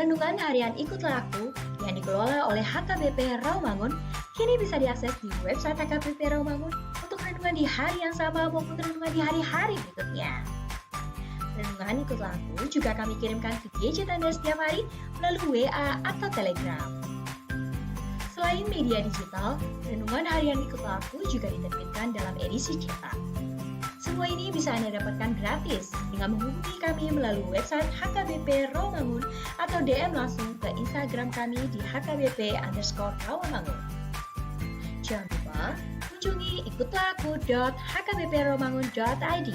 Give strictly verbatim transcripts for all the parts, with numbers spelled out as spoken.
Renungan harian Ikutlah Aku yang dikelola oleh H K B P Rawamangun kini bisa diakses di website H K B P Rawamangun untuk renungan di hari yang sama maupun renungan di hari-hari berikutnya. Renungan Ikutlah Aku juga kami kirimkan ke gadget Anda setiap hari melalui W A atau Telegram. Selain media digital, renungan harian Ikutlah Aku juga diterbitkan dalam edisi cetak. Semua ini bisa Anda dapatkan gratis dengan menghubungi kami melalui website H K B P Rawamangun atau D M langsung ke Instagram kami di H K B P underscore Rawamangun. Jangan lupa kunjungi ikutlah aku dot H K B P rawamangun dot I D.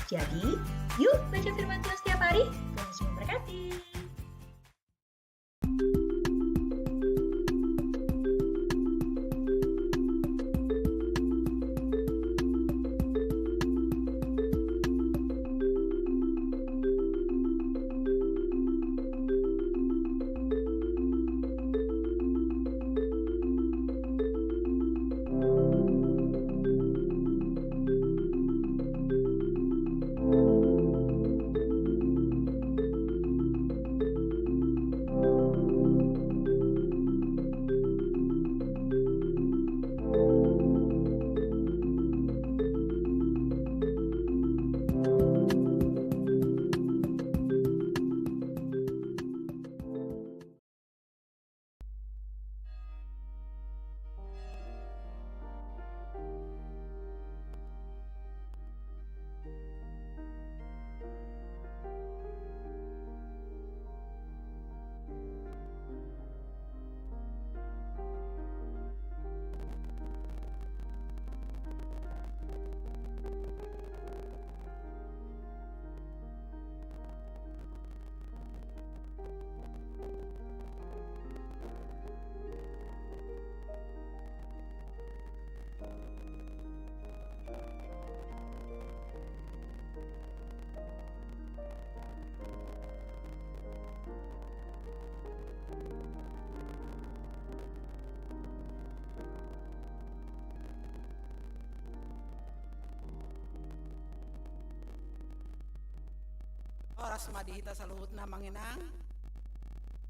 Jadi, yuk baca firman Tuhan setiap hari. Tuhan Yesus memberkati. Horas ma di hita saluhutna amang inang.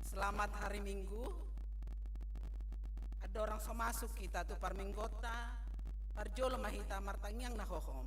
Selamat hari Minggu. Andorang so masuk hita tu parmingguonta, parjolo ma hita martangiang na hohom.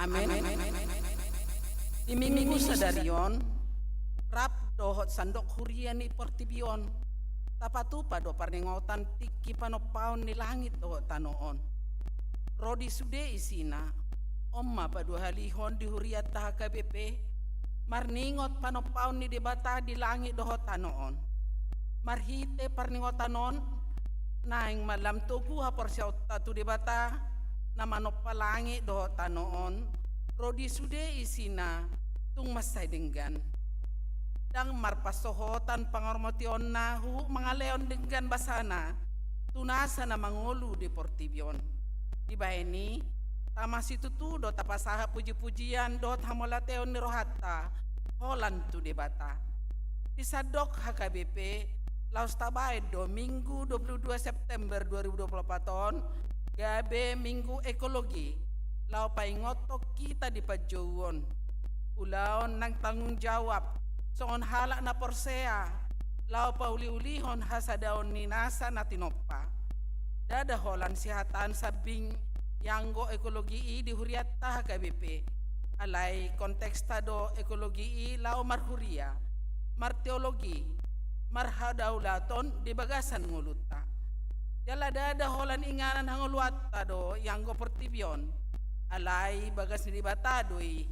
Amen. Di minggu sadari on, rap dohot sandok huria ni portibi on, tapatupa do parningotan tingki panompaon ni langit dohot tano on. Ro di sude isina, on ma paduahalihon di hurianta H K B P, marningot panompaon ni Debata di langit dohot tano on. Marhite parningotan on, naeng ma lam togu haporseaonta tu Debata, na manompa langit dohot tano on, ro di sude isina, tung mansai denggan. Ndang marpansohotan pangarmotionna huhut mangalehon denggan basana, tu nasa na mangolu di portibi on. Dibahen i, tama situtu do tapasahat pujipujian dohot hamauliateon ni rohanta, holan tu Debata. Di sandok H K B P, laos tabahen do Minggu dua puluh dua September dua ribu dua puluh empat on, gabe Minggu Ekologi, laho paingothon hita di panjouon. Ulaon nang tanggung jawab, songon halak na porsea, laho pauliulihon hasadaon ni nasa na tinompa. Ndada holan sihataan sambing ianggo ekologi i di hurianta H K B P. Alai konteksta do ekologi i laho marhuria, marteologi, marhadaulaton di bagasan ngolunta. Jala ndada holan inganan hangoluanta do ianggo portibi on. Alai bagas ni Debata do i,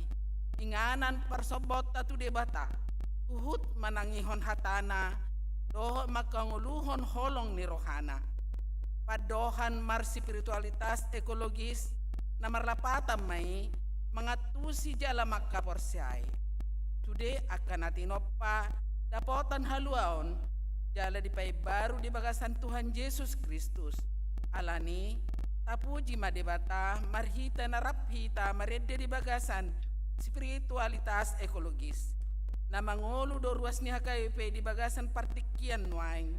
inganan parsombonta tu Debata, huhut manangihon hatana, dohot manghangoluhon holong ni rohana. Pandohan marspiritualitas ekologis na marlapatan ma i mangantusi jala mangkaporseai. Sude angka na tinompa dapotan haluaon jala dipaimbaru di bagasan Tuhan Jesus Kristus. Alani, tapuji ma Debata marhite na rap hita marende di bagasan spiritualitas ekologis. Na mangolu do ruas ni H K B P di bagasan partingkian nuaeng,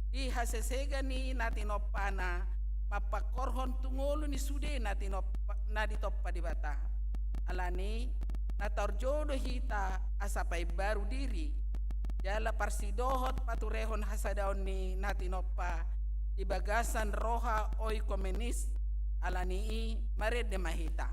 di hasesegan ni na tinompana, mampangkorhon tu ngolu ni sude na tinompa, na ditompa Debata. Alani, na taorjo do hita asa paimbaru diri, jala parsidohot paturehon hasadaon ni na tinompa di bagasan roha oikumenis. Alani i, marende ma hita.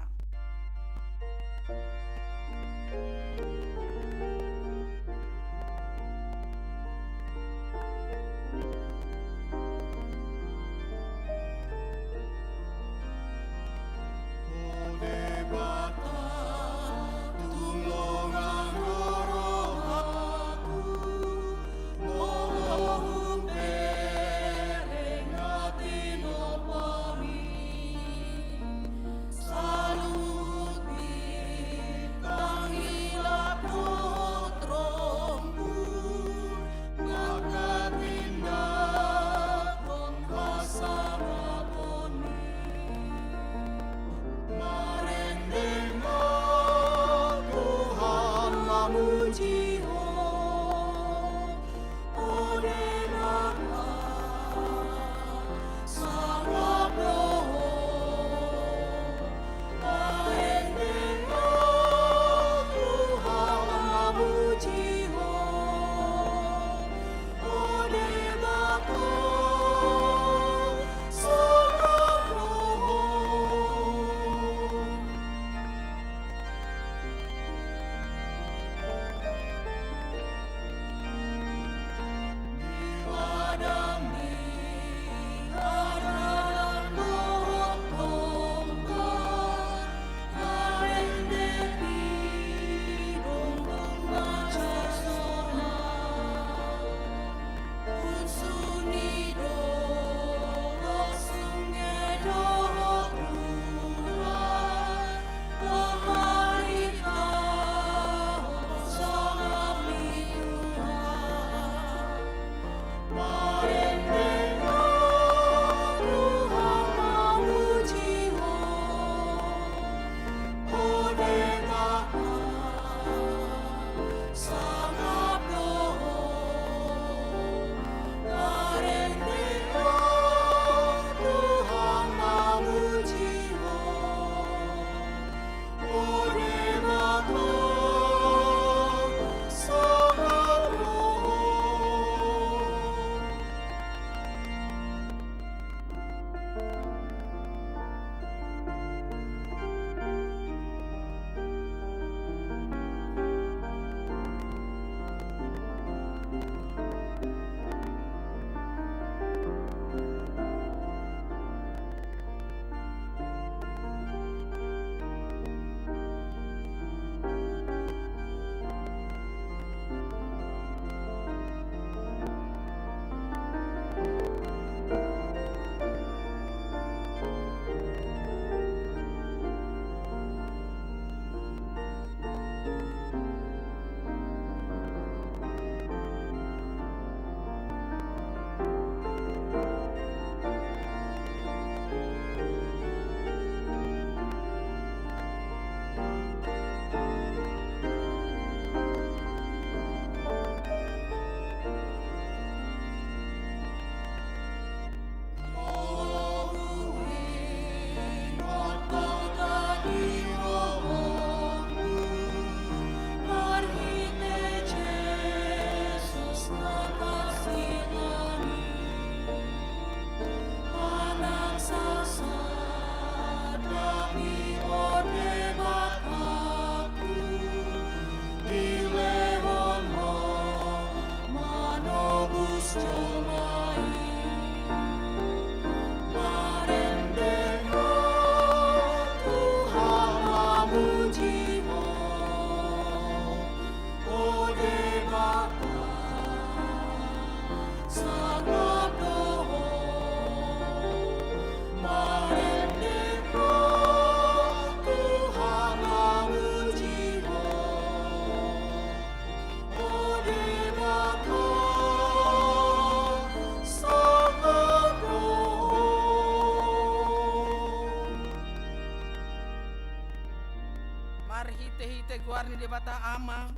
Goar ni Debata Ama,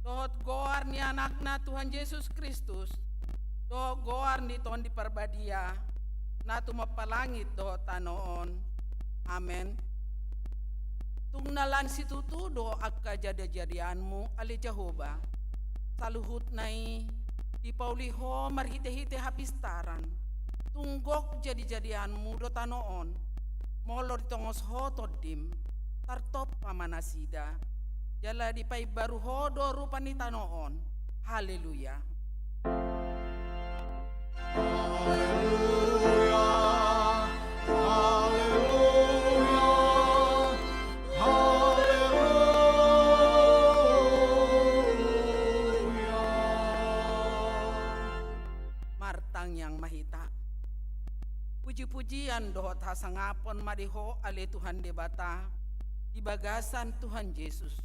dohot goar ni Anakna Tuhan Jesus Kristus, dohot goar ni Tondi Parbadia, na tumompa langit dohot tano on. Amen. Tung na lan situtu do angka jadijadianmu, ale Jahowa. Saluhutna i dipauli Ho marhitehite hapistaran. Tung gok jadijadianmu do tano on. Molo ditongos Ho Tondim, tartompa ma nasida. Jala dipaimbaru Ho do rupa ni tano on. Haleluya. Haleluya, haleluya, haleluya. Martangiang ma hita. Pujipujian dohot hasangapon ma di Ho, ale Tuhan Debata, di bagasan Tuhan Jesus.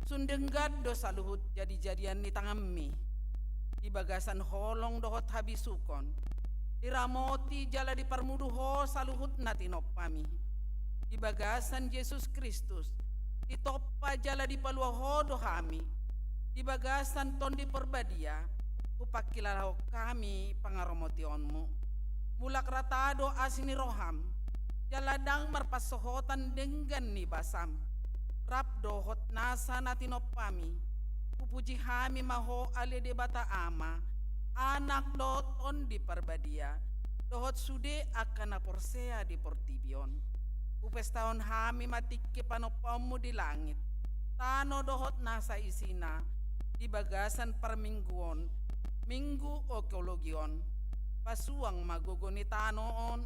Sun denggan do saluhut jadijadian ni tanganmi. Di bagasan holong dohot habisukon, diramoti jala diparmudu Ho saluhut na tinompami. Di bagasan Jesus Kristus, ditompa jala dipalua Ho do hami. Di bagasan Tondi Parbadia, hupangkilalahon hami pangaramotionmu. Mulak rata do asi ni roham, jala ndang marpansohotan denggan ni basam. Rap dohot nasa na tinompami, hupuji hami ma Ho, ale Debata Ama, Anak dohot Tondi Parbadia, dohot sude angka na porsea di portibi on. Hupestahon hami ma tingki panompaonmu di langit, tano dohot nasa isina, di bagasan parmingguon, Minggu Ekologi on. Pasuang ma gogo ni tano on,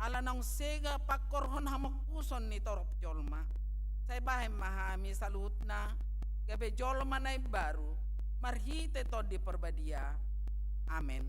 ala naung sega pangkorhon hamongkuson ni torop jolma. Sai bahen ma hami saluhutna gabe jolma na imbaru, marhite Tondi Parbadia. Amen.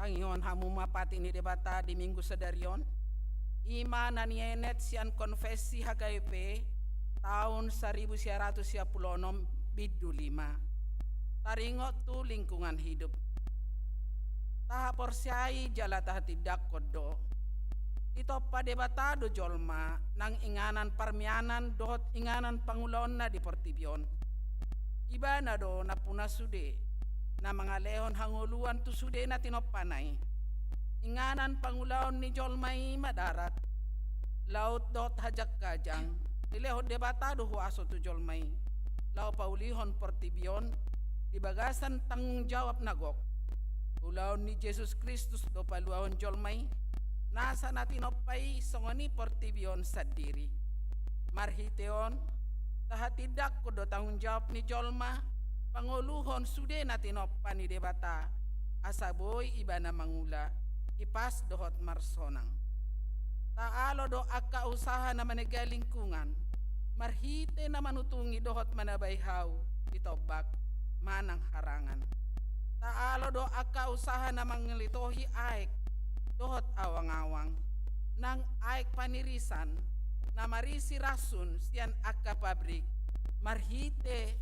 Tangihon hamu ma patik ni Debata di Minggu sadari on. I ma na nienet sian Konfesi H K I P taon saribu sia ratus sia pulu onom bindu lima. Taringot tu lingkungan hidup. Tahaporseai jala tahatindangkon do. Ditompa Debata do jolma nang inganan parmianan dohot inganan pangulaonna di portibi on. Ibana do nampuna sude na mangalehon hangoluan tu sude na tinompana i. Inganan pangulaon ni jolma i ma darat, laut dohot hajangkajang. Dilehon Debata do huaso tu jolma i laho paulihon portibi on di bagasan tanggung jawab na gok. Ulaon ni Jesus Kristus do paluahon jolma i, nasa na tinompa i songon i portibi on sandiri. Marhite on, tahatindangkon do tanggung jawab ni jolma pangoluhon sude na tinompa ni Debata, asa boi ibana mangula hipas dohot marsonang. Taalo do angka usaha na manegai lingkungan, marhite na manutungi dohot manabai hau di tombak manang harangan. Taalo do angka usaha na mangalitohi aek dohot awangawang, nang aek panirisan na marisi rasun sian angka pabrik, marhite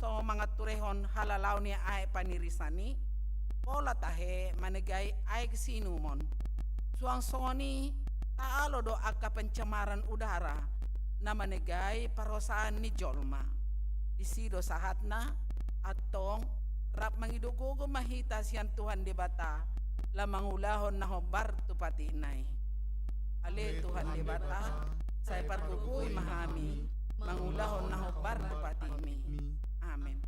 songon manganturehon halalaon ni aek panirisan i, pola tahe manegai aek siinumon. Suang songon i, taalo do angka pencemaran udara, na manegai parosaan ni jolma. Disi do sahatna, antong, rap mangido gogo ma hita sian Tuhan Debata, laho mangulahon na hombar tu patikna i. Ale Tuhan Debata, sai pargogoi ma hami, mangulahon na hombar tu patikmi. Amen.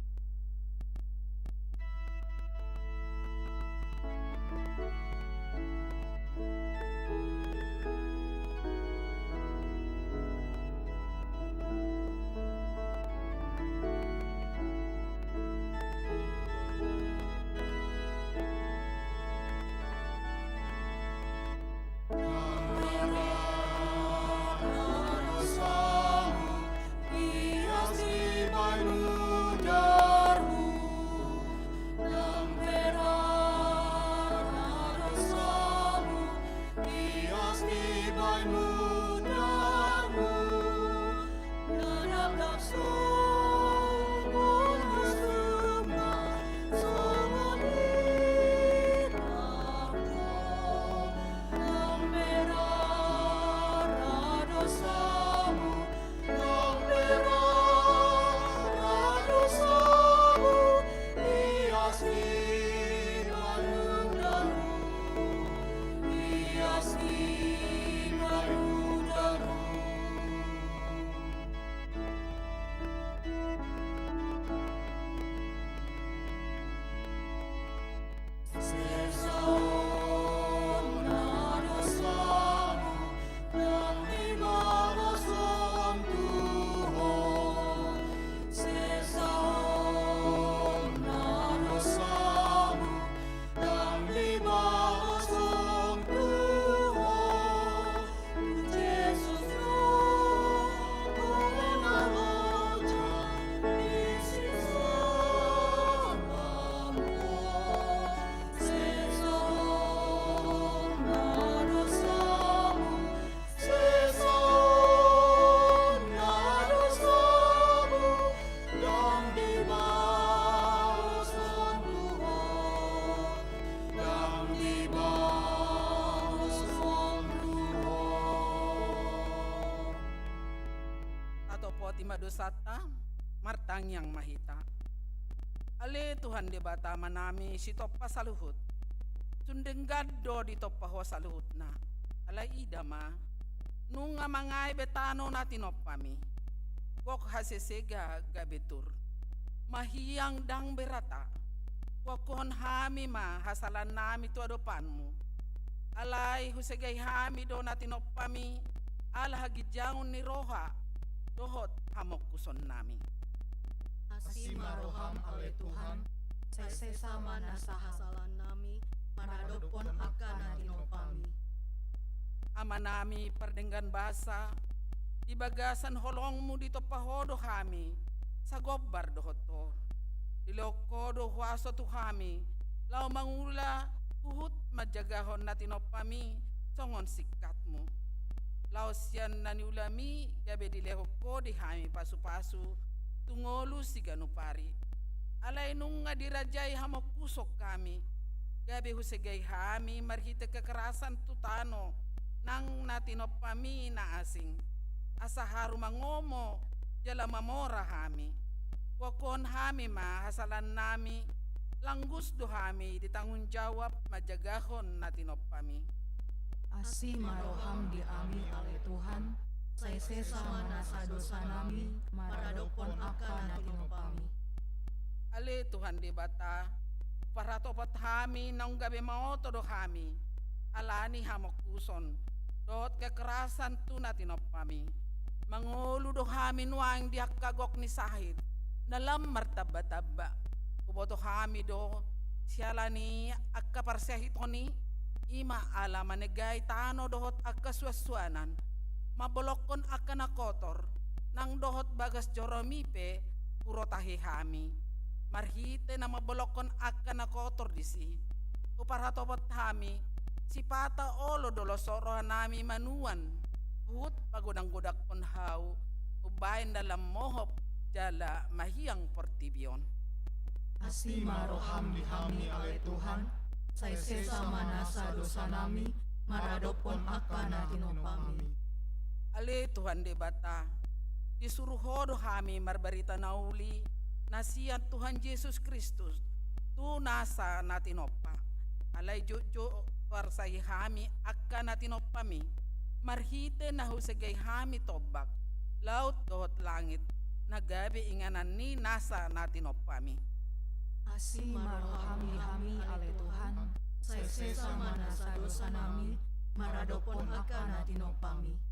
Tatopoti ma dosanta, martangiang ma hita. Ale Tuhan Debata Amanami sitompa saluhut, sun denggan do ditompa Ho saluhutna. Alai ida ma, nunga mangae be tano na tinompami. Gok hasesega gabe tur. Mahiang ndang be rata. Huangkuhon hami ma hasalaannami tu adopanMu. Alai husegai hami do na tinompami, ala haginjangon ni roha dohot hamongkusonnami. Asi ma rohaM ale Tuhan, sai sesa ma nasa hasalaannami maradophon angka na tinompami. Amanami pardenggan basa, di bagasan holongMu ditompa Ho do hami, sagombar dohot tor. Dilehon Ho do huaso tu hami, laho mangula huhut manjagahon na tinompami songon singkatMu. Laos sian na niulaMi gabe dilehon Ho di hami pasupasu tu ngolu siganup ari. Alai nunga dirajai hamongkuson hami, gabe husegai hami marhite kekerasan tu tano nang na tinompami na asing. Asa haru mangomo jala mamora hami. Huangkuhon hami ma hasalaannami, langgus do hami ditanggung jawab manjagahon na tinompami. Asi ma rohaM di hami ale Tuhan, sai sesa ma nasa dosanami maradophon angka na tinompami. Ale Tuhan Debata, huparhatopot hami naung gabe maoto do hami, ala ni hamongkuson dohot kekerasan tu na tinompami. Mangolu do hami nuaeng di angka gok ni sahit na lam martambatamba. Huboto hami do, siala ni angka parsahiton i, i ma ala manegai tano dohot angka suansuanan, mambolongkon angka na kotor, nang dohot bagas joroMi pe hurotahi hami. Marhite na mambolongkon angka na kotor disi, huparhatopot hami, sipata olo do loso rohanami manuan, huhut pagodanggodangkon Ho, umbaen na lam mohop jala mahiang portibi on. Asi ma rohaM di hami ale Tuhan, sai sesa ma nasa dosanami maradophon angka na tinompami. Ale Tuhan Debata, disuru Ho do hami marbarita na uli na sian Tuhan Jesus Kristus tu nasa na tinompa. Alai jotjot huarsai hami angka na tinompami, marhite na husegei hami tombak, laut dohot langit, na gabe inganan ni nasa na tinompami. Asi ma roham di hami, ale Tuhan, sai sesa ma nasa dosanami, maradophon angka na tinompami.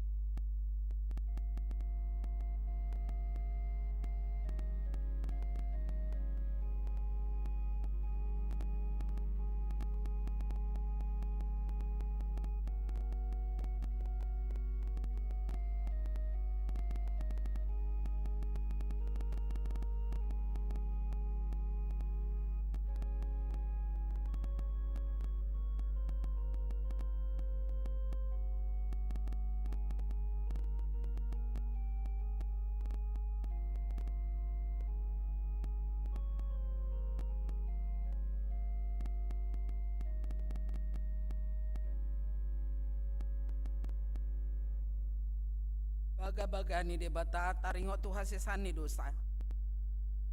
Bagabaga ni Debata taringot tu hasesaan ni dosa.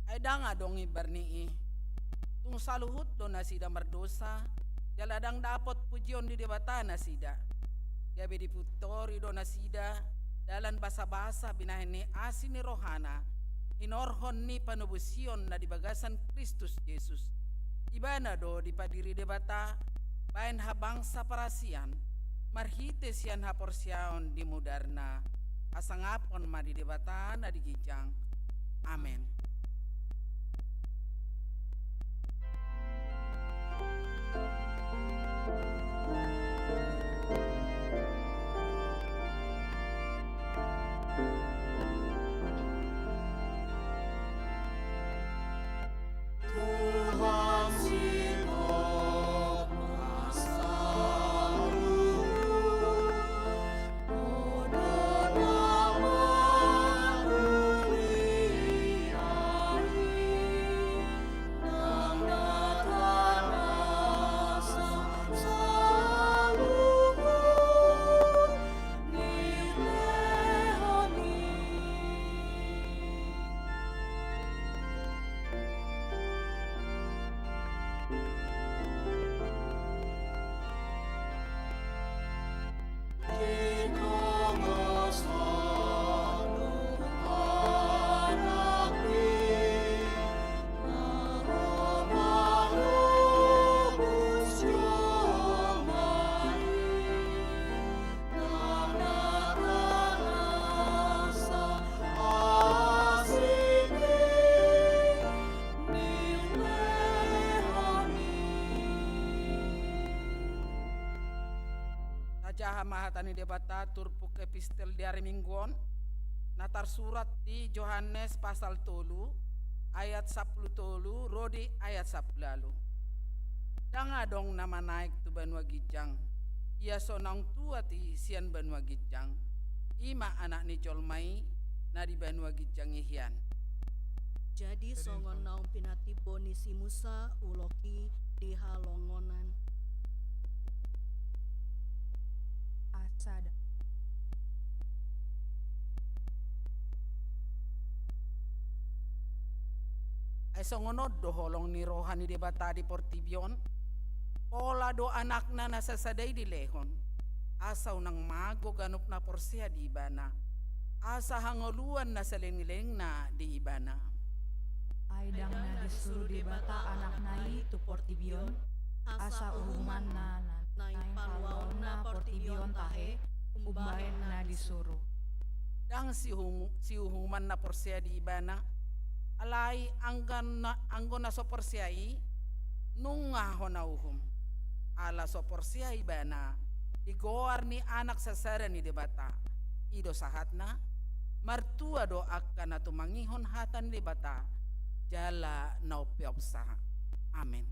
Ai ndang adong imbar ni i. Tung saluhut do nasida mardosa, jala ndang dapot pujion di Debata nasida. Gabe dipintori do nasida dalan basabasa binahen ni asi ni rohana, hinorhon ni panobusion na di bagasan Kristus Jesus. Ibana do dipadiri Debata bahen habangsa parasian, marhite sian haporseaon di mudarna. Hasangapon ma di Debata na di ginjang. Amen. Tajaha ma hata ni Debata turpuk epistel di ari Minggu on, na tarsurat di Johannes pasal tolu ayat sampulu tolu ro di ayat sampulu ualu. Ndang adong na manaek tu banua ginjang, ia so naung tuat i sian banua ginjang, i ma Anak ni jolma i na di banua ginjang i hian. Jadi songon naung pinatimbo ni si Musa ulok i di halongonan. Ai songon on do holong ni roha ni Debata di portibi on, pola do Anakna na sasada i dilehon, asa unang mago ganup na porsea di Ibana, asa hangoluan na saleleng-lelengna di Ibana. Ai ndang na disuru Debata Anakna i tu portibi on, asa uhumanna na naeng paluaonna portibi on tahe, umbahen na disuru. Ndang siuhum-, siuhuman na porsea di Ibana, alai anggo na, anggo na so porsea i, nunga hona uhum. Ala so porsea ibana di goar ni Anak sasada ni Debata. I do sahatna, martua do angka na tumangihon hata ni Debata, jala na umpeopsa. Amen.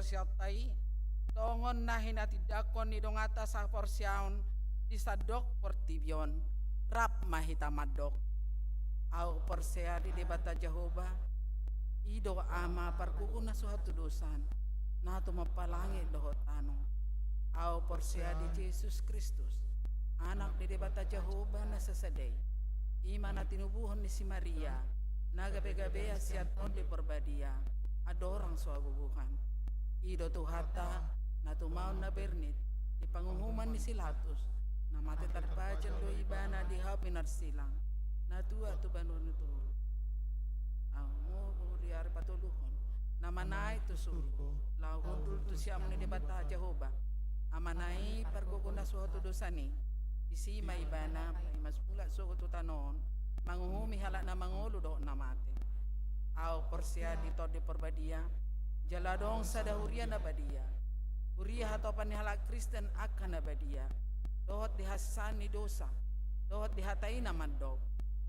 parsaoranta i, songon na hinatindangkon ni donganta saporseaon di sandok portibi on, rap ma hita mandok: Ahu porsea di Debata Jahowa, i do Ama pargogo na so hatudosan, na tumompa langit dohot tano. Ahu porsea di Jesus Kristus, Anak ni Debata Jahowa na sasada i, i ma na tinubuhon ni si Maria, na gabegabean sian Tondi Porbadia, andorang so habubuhan. I do Tuhanta, na tumaon na bernit di panguhuman ni si Latus, na mate tarpajal do Ibana di hau pinarsilang, na tuat tu banua ni toru. Ahu, di ari patoluhon, na manaek tu surgo, laho hundul tu siamun ni Debata Jahowa, Amana i pargogo na so hatudosan i. Disi ma Ibana, paima mulak sogot tu tano on, manguhumi halak na mangolu dohot na mate. Ahu porsea di Tondi Porbadia, jala adong sada huria na badia, huria hatopan ni halak Kristen angka na badia, dohot di hasesaan ni dosa, dohot di hata i na mandok: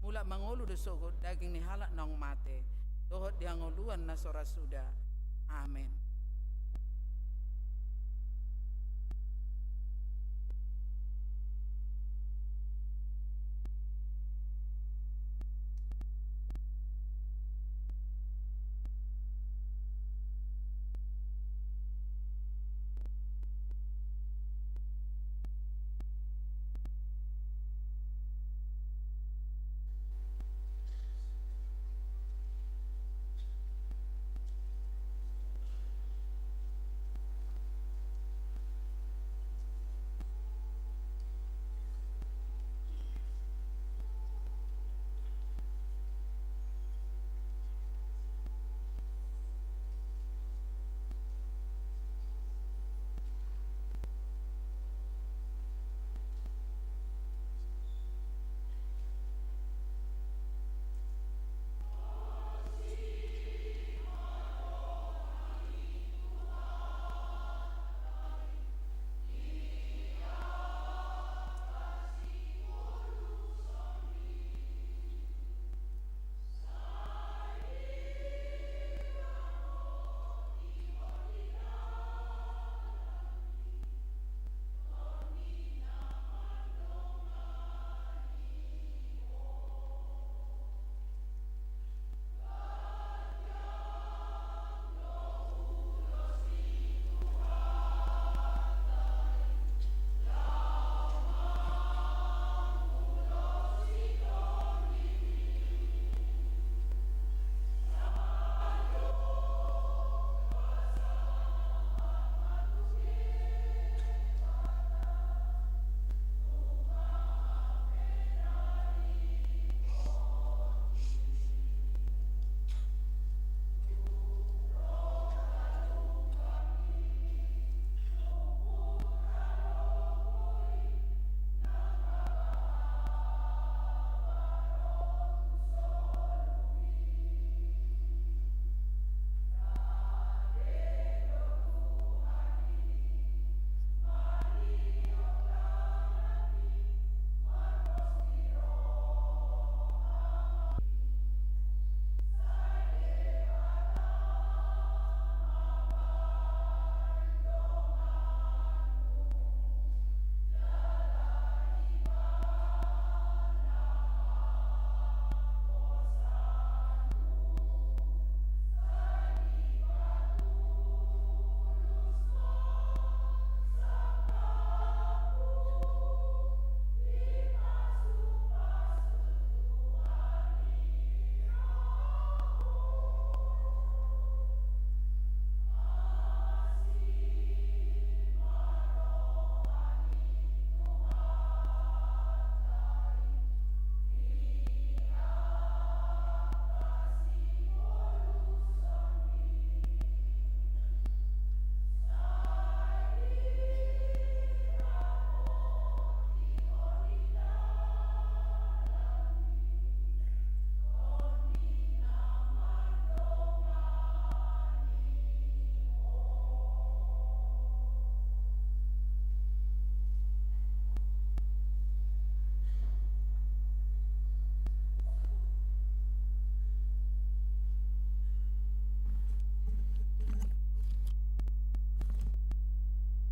Mulak mangolu do sogot daging ni halak naung mate, dohot di hangoluan na so ra suda. Amen.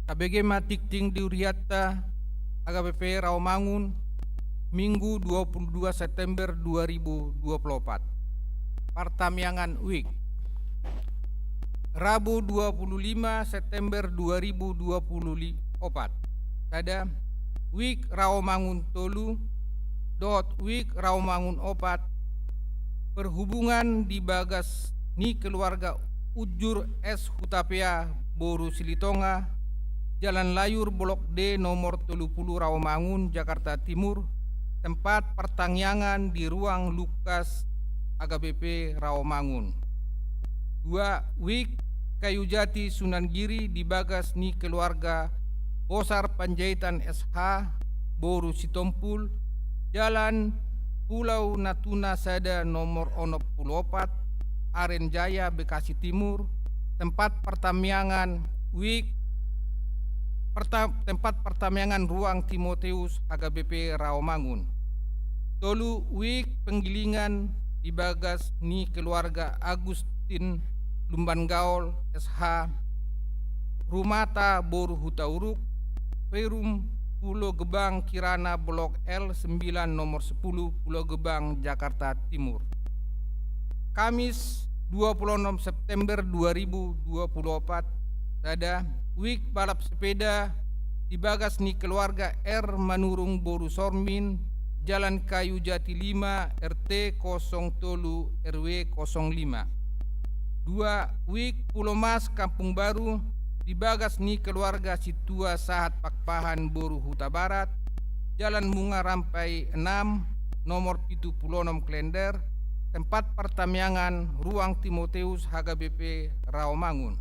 Tabege ma tingting di hurianta H K B P Rawamangun, Minggu dua puluh dua September dua ribu dua puluh opat. Partangiangan Wijk. Rabu dua puluh lima September dua ribu dua puluh opat. Sada, Wijk Rawamangun tolu, dohot Wijk Rawamangun opat, perhubungan di bagas ni keluarga Unjur S Hutapea boru Silitonga, Jalan Layur Blok D nomor tolu puluh Rawamangun, Jakarta Timur, tempat partangiangan di ruang Lukas H K B P Rawamangun. Dua, Wijk Kayu Jati Sunan Giri di bagas ni keluarga Bosar Panjaitan S H boru Sitompul, Jalan Pulau Natuna sada nomor onom puluh opat, Aren Jaya, Bekasi Timur, tempat partangiangan Wijk, perta-, tempat partangiangan ruang Timoteus H K B P Rawamangun. Tolu, Wijk Penggilingan di bagas ni keluarga Agustin Lumban Gaol S H, Rumata boru Hutauruk, Perum, Pulo Gebang Kirana, Blok L sembilan nomor sepuluh, Pulo Gebang, Jakarta Timur. Kamis, dua puluh enam September dua ribu dua puluh opat, sada, Wijk balap sepeda di bagas ni keluarga R Manurung boru Sormin, Jalan Kayu Jati lima, R T kosong tolu, R W kosong lima. Dua, Wijk Pulomas Kampung Baru di bagas ni keluarga Sintua Sahat Pakpahan boru Hutabarat, Jalan Munga Rampai enam, nomor pitu puluh enam Klender, tempat partangiangan ruang Timoteus H K B P Rawamangun.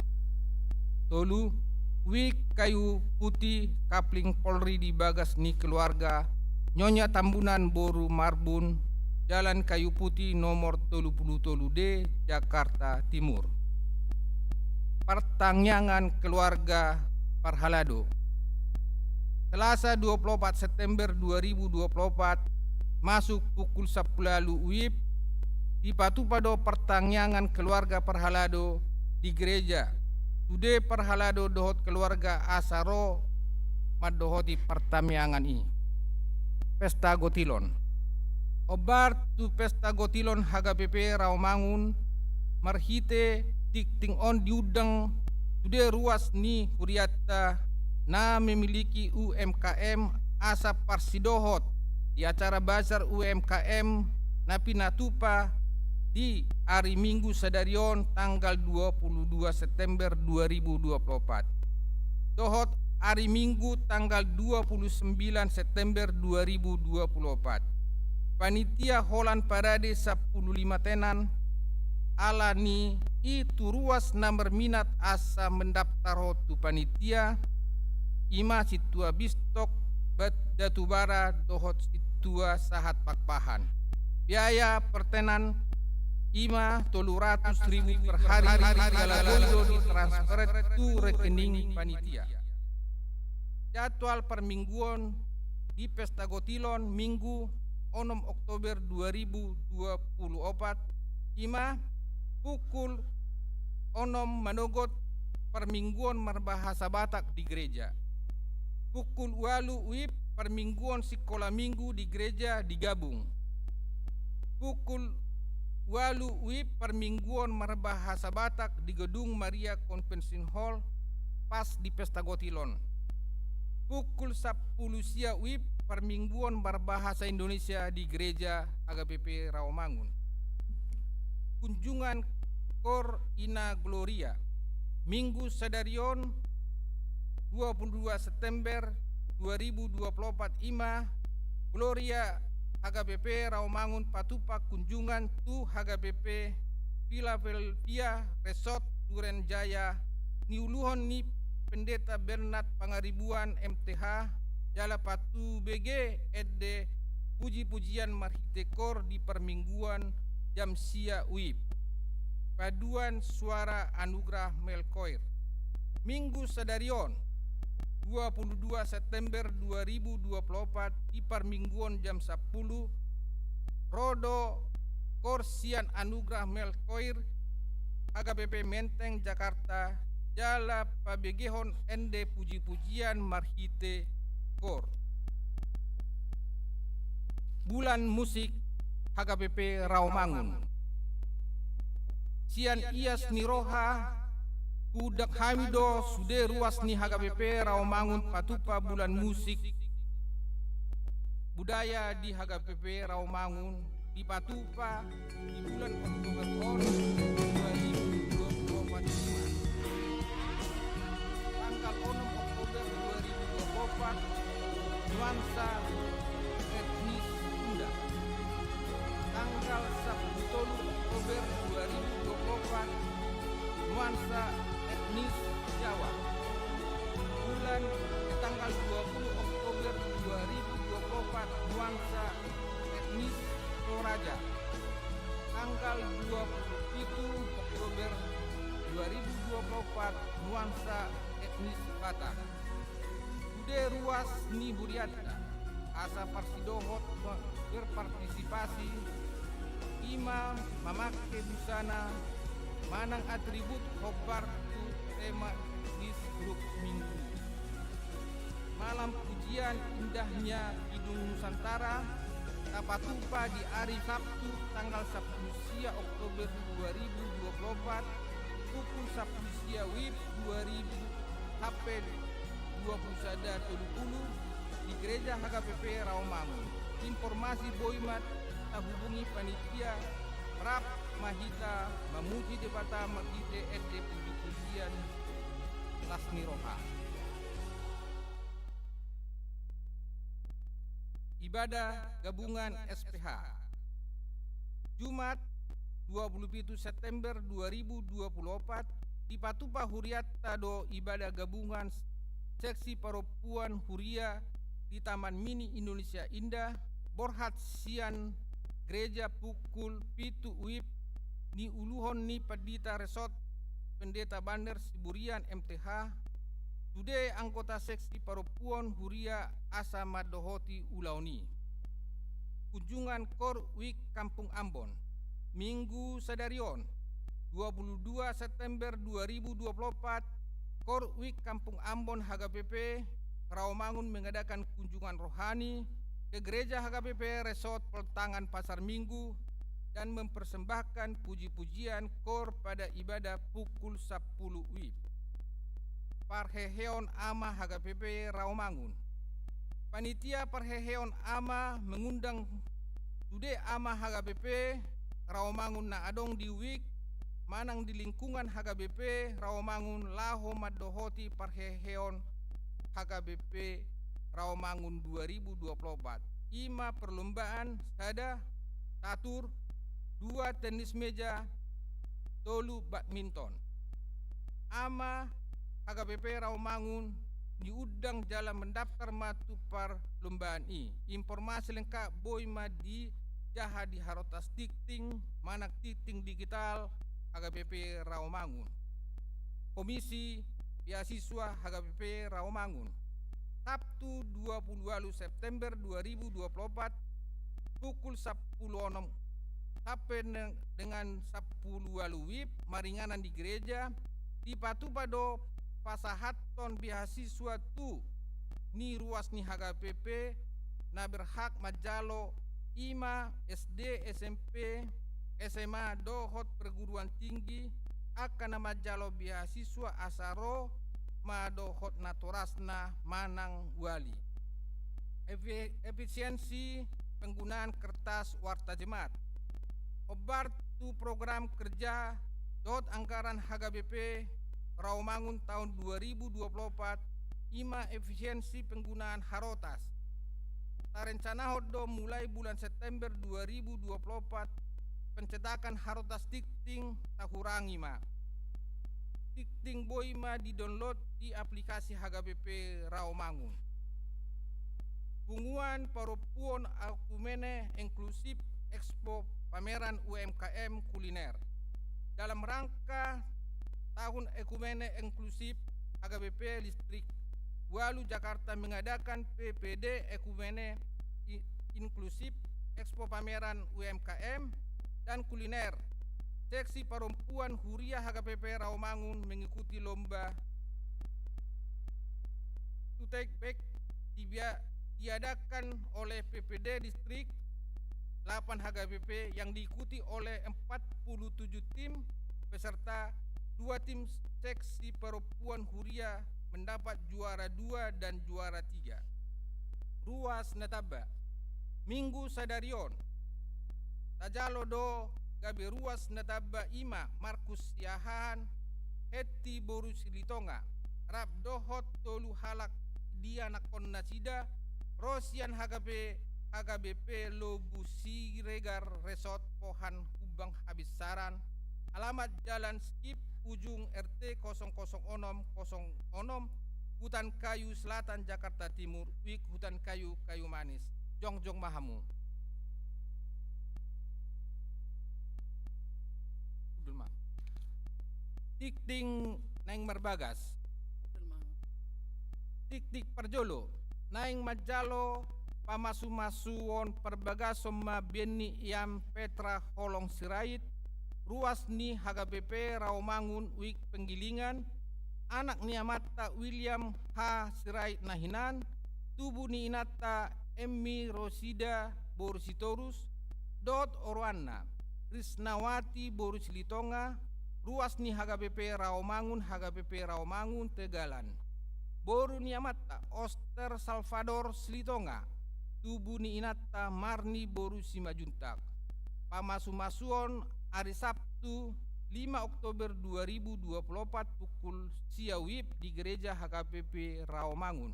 Tolu, Wijk Kayu Putih Kapling Polri di bagas ni keluarga Nyonya Tambunan boru Marbun, Jalan Kayu Putih nomor tolu puluh tolu D, Jakarta Timur. Partangiangan keluarga parhalado. Selasa dua puluh opat September dua ribu dua puluh opat, masuk pukul sampulu ualu WIB, dipatupa do partangiangan keluarga parhalado di gereja. Sude parhalado dohot keluarga asa ro mandohoti partangiangan i. Pesta Gotilon. Hombar tu Pesta Gotilon H K B P Rawamangun, marhite tingting on diundang sude ruas ni hurianta na memiliki U M K M asa parsidohot di acara bazar U M K M na pinatupa di ari Minggu sadari on tanggal dua puluh dua September dua ribu dua puluh opat. Dohot ari Minggu tanggal dua puluh sembilan September dua ribu dua puluh opat. Panitia holan parade sampulu lima tenan, ala ni i tu ruas na marminat asa mendaftar tu panitia, i ma Sintua Bistok, Bat-, Datubara dohot Sintua Sahat Pakpahan. Biaya per tenan i ma tolu ratus ribu per hari, jala boi do ditransfer tu rekening panitia. Jadwal parmingguon di Pesta Gotilon Minggu onom Oktober dua ribu dua puluh opat, i ma pukul onom manogot parmingguon marbahasa Batak di gereja. Pukul ualu WIB parmingguon sikola Minggu di gereja digabung. Pukul ualu WIB parmingguon marbahasa Batak di Gedung Maria Convention Hall pas di Pesta Gotilon. Pukul sampulu sia WIB parmingguon marbahasa Indonesia di gereja H K B P Rawamangun. Kunjungan Kor Ina Gloria. Minggu sadari on, dua puluh dua September dua ribu dua puluh opat, i ma Gloria H K B P Rawamangun patupa kunjungan tu H K B P Philadelphia Resort Duren Jaya, niuluhon ni Pendeta Bernard Pangaribuan M T H, jala patubege ende puji-pujian marhite kor di parmingguon jam sia WIB. Paduan suara Anugerah Male Choir. Minggu sadari on, dua puluh dua September dua ribu dua puluh opat, di parmingguon jam sampulu, ro do kor sian Anugerah Male Choir, H K B P Menteng, Jakarta, jala pabegehon ende puji-pujian marhite kor. Bulan Musik H K P P Rawamangun. Sian ias ni roha, huundang hami do sude ruas ni H K P P Rawamangun patupa bulan musik budaya di H K P P Rawamangun, dipatupa di bulan Oktober on dua ribu dua puluh opat. Tanggal onom Oktober dua ribu dua puluh opat, nuansa etnis Sunda. Tanggal sapuluh tolu Oktober dua ribu dua puluh opat, nuansa etnis Jawa. Bulan, eh, tanggal dua puluh Oktober dua ribu dua puluh opat, nuansa etnis Toraja. Tanggal dua puluh pitu Oktober dua ribu dua puluh opat, nuansa etnis Batak. Sude ruas ni hurianta, asa parsidohot ma-, berpartisipasi, ima mamangke busana manang atribut hombar tu tema di grup minggu. Malam pujian indahnya Kidung Nusantara, tapatupa di ari Sabtu tanggal sapuluh sia Oktober dua ribu dua puluh opat, pukul sapuluh sia WIB dua ribu sampe dua puluh sada tolu puluh di Gereja H K P P Rawamangun. Informasi boi ma tahubungi panitia, rap ma hita mamuji Debata marhite ende puji-pujian las ni roha. Ibadah gabungan S P H. Jumat, dua puluh pitu September dua ribu dua puluh opat, dipatupa hurianta do ibadah gabungan seksi parompuan huria di Taman Mini Indonesia Indah, borhat sian gereja pukul pitu WIB, niuluhon ni Pandita Resort Pendeta Bander Siburian M T H, sude anggota seksi parompuan huria asa mandohoti ulaon i. Kunjungan Kor WIK Kampung Ambon. Minggu sadari on, dua puluh dua September dua ribu dua puluh opat, Kor WIK Kampung Ambon H K P P Rawamangun mengadakan kunjungan rohani ke Gereja H K P P Resort Peltahanan Pasar Minggu dan mempersembahkan puji-pujian kor pada ibadah pukul sapuluh WIB. Parheheon Ama H K P P Rawamangun. Panitia parheheon ama mengundang sude Ama H K P P Rawamangun na adong di WIK manang di lingkungan H K P P Rawamangun laho mandohoti parheheon H K P P Rawamangun dua ribu dua puluh opat. Ima perlombaan sada catur, dua tenis meja, tolu badminton. Ama H K P P Rawamangun niundang jala mendaftar ma tu parlombaan i. Informasi lengkap boi ma dijaha di harotas tingting manang tingting digital H K P P Rawamangun. Komisi Beasiswa H K P P Rawamangun. Sabtu dua puluh walu September dua ribu dua puluh opat, pukul sapuluh onom sampe ne-, dengan sapuluh walu WIB maringanan di gereja, dipatupa do pasahathon beasiswa tu ni ruas ni H K P P na berhak manjalo, ima S D, S M P, S M A dohot perguruan tinggi, angka na manjalo beasiswa asa ro ma dohot natorasna manang wali. Efi-, efisiensi penggunaan kertas warta Jemaat. Hombar tu program kerja dohot anggaran H K P P Rawamangun taon dua ribu dua puluh opat, ima efisiensi penggunaan harotas. Tarencanahon do mulai bulan September dua ribu dua puluh opat, pencetakan harotas tingting tahurangi ma. Tingting boi ma di-download di aplikasi H K P P Rawamangun. Punguan Parompuan Ekumene Inklusif Expo Pameran U M K M Kuliner. Dalam rangka Tahun Ekumene Inklusif, H K P P Distrik walu Jakarta mengadakan P P D Ekumene I-, Inklusif, Expo Pameran U M K M dan Kuliner Seksi Perempuan Huria H K P P Rawamangun mengikuti lomba Tutekbek dibia-, diadakan oleh P P D Distrik delapan H K P P yang diikuti oleh empat puluh tujuh tim peserta, dua tim seksi perempuan huria mendapat juara dua dan juara tiga. Ruas na tamba. Minggu sadari on, tajalo do gabe ruas na tamba, i ma Markus Siahaan, Hetty boru Silitonga, rap dohot tolu halak ianakhon nasida, ro sian H K P, H K B P Lobu Siregar, Resort Pohan, Humbang Habinsaran, alamat Jalan Skip, ujung R T kosong kosong onom kosong onom, Hutan Kayu Selatan, Jakarta Timur, Wik Hutan Kayu, Kayu Manis. Jongjong ma hamu. Tikting naeng marbagas. Tiktik parjolo, naeng manjalo pamasumasuon parbagason ma benni Ian Petra Holong Sirait, ruas ni H K P P Rawamangun, Wik Penggilingan, anak ni amanta William H Sirait na hinan, tubu ni inanta Emmi Rosida boru Sitorus, dohot oroanna Risnawati boru Silitonga, ruas ni H K P P Rawamangun, H K P P Rawamangun Tegalan. Boru ni amanta Oster Salvador Silitonga, tubu ni inanta Marni boru Simanjuntak. Pamasumasuon ari Sabtu lima Oktober dua ribu dua puluh opat pukul sia W I B di Gereja H K P P Rawamangun.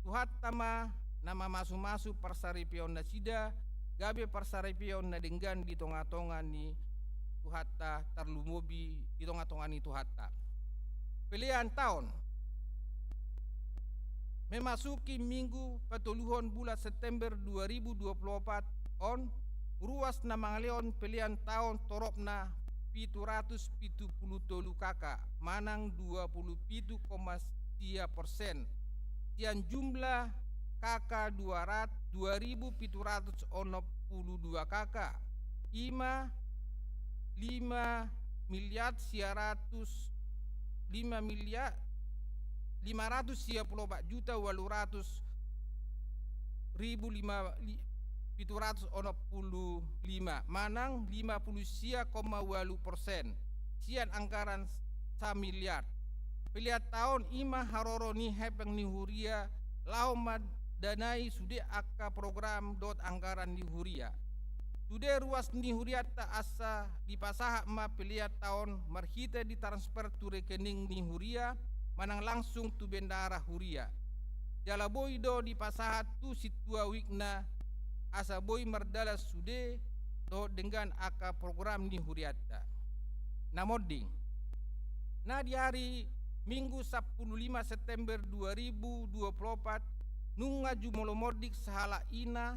Tuhanta ma na mamasumasu parsaripeon nasida, gabe parsaripeon na denggan di tongatonga ni Tuhanta, tarlumobi di tongatonga ni Tuhanta. Pelean taon. Memasuki minggu patoluhon bulan September dua ribu dua puluh opat on, ruas na mangalehon pelean taon toropna pitu ratus pitu puluh tolu K K, manang dua puluh pitu koma sia persen sian jumlah K K dua rat-, dua ribu pitu ratus onom puluh dua K K, i ma lima miliar sia ratus, lima miliar lima ratus sia puluh opat juta ualu ratus ribu lima, li-, pitu ratus onom puluh lima, manang lima puluh sia koma ualu persen sian anggaran samiliar. Pelean taon i ma haroro ni hepeng ni huria laho mandanai sude angka program dohot anggaran ni huria. Sude ruas ni hurianta asa dipasahat ma pelean taon marhite ditransfer tu rekening ni huria manang langsung tu bendahara huria. Jala boi do dipasahat tu sintua wikna asa boi mardalan sude dohot denggan angka program ni hurianta. Na monding. Na di ari Minggu sampulu lima September dua ribu dua puluh opat, nunga jumolo monding sahalak ina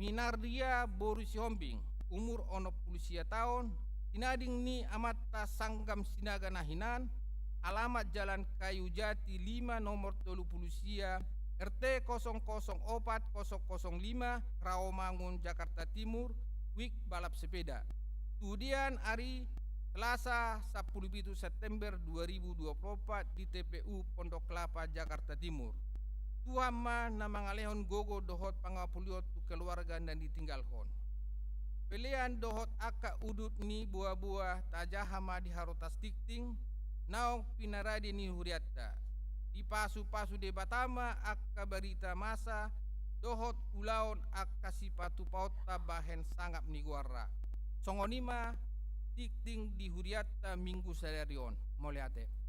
Minaria boru Sihombing, umur onom puluh sia taon, tinading ni amanta Sanggam Sinaga na hinan, alamat Jalan Kayu Jati lima, nomor tolu puluh sia, R T kosong kosong opat kosong kosong lima, Rawamangun, Jakarta Timur, Wik balap sepeda. Tudian ari Selasa sampulu pitu September dua ribu dua puluh opat di T P U Pondok Kelapa, Jakarta Timur. Tuhan ma na mangalehon gogo dohot pangapulion tu keluarga na ditinggalhon. Pelean dohot angka udut ni boaboa tajaha ma di harotas tingting naung pinarade ni hurianta. Dipasupasu Debata ma angka barita masa dohot ulaon angka sipatupaonta bahen sangap ni goarna. Songon i ma tingting di hurianta Minggu sadari on. Mauliate.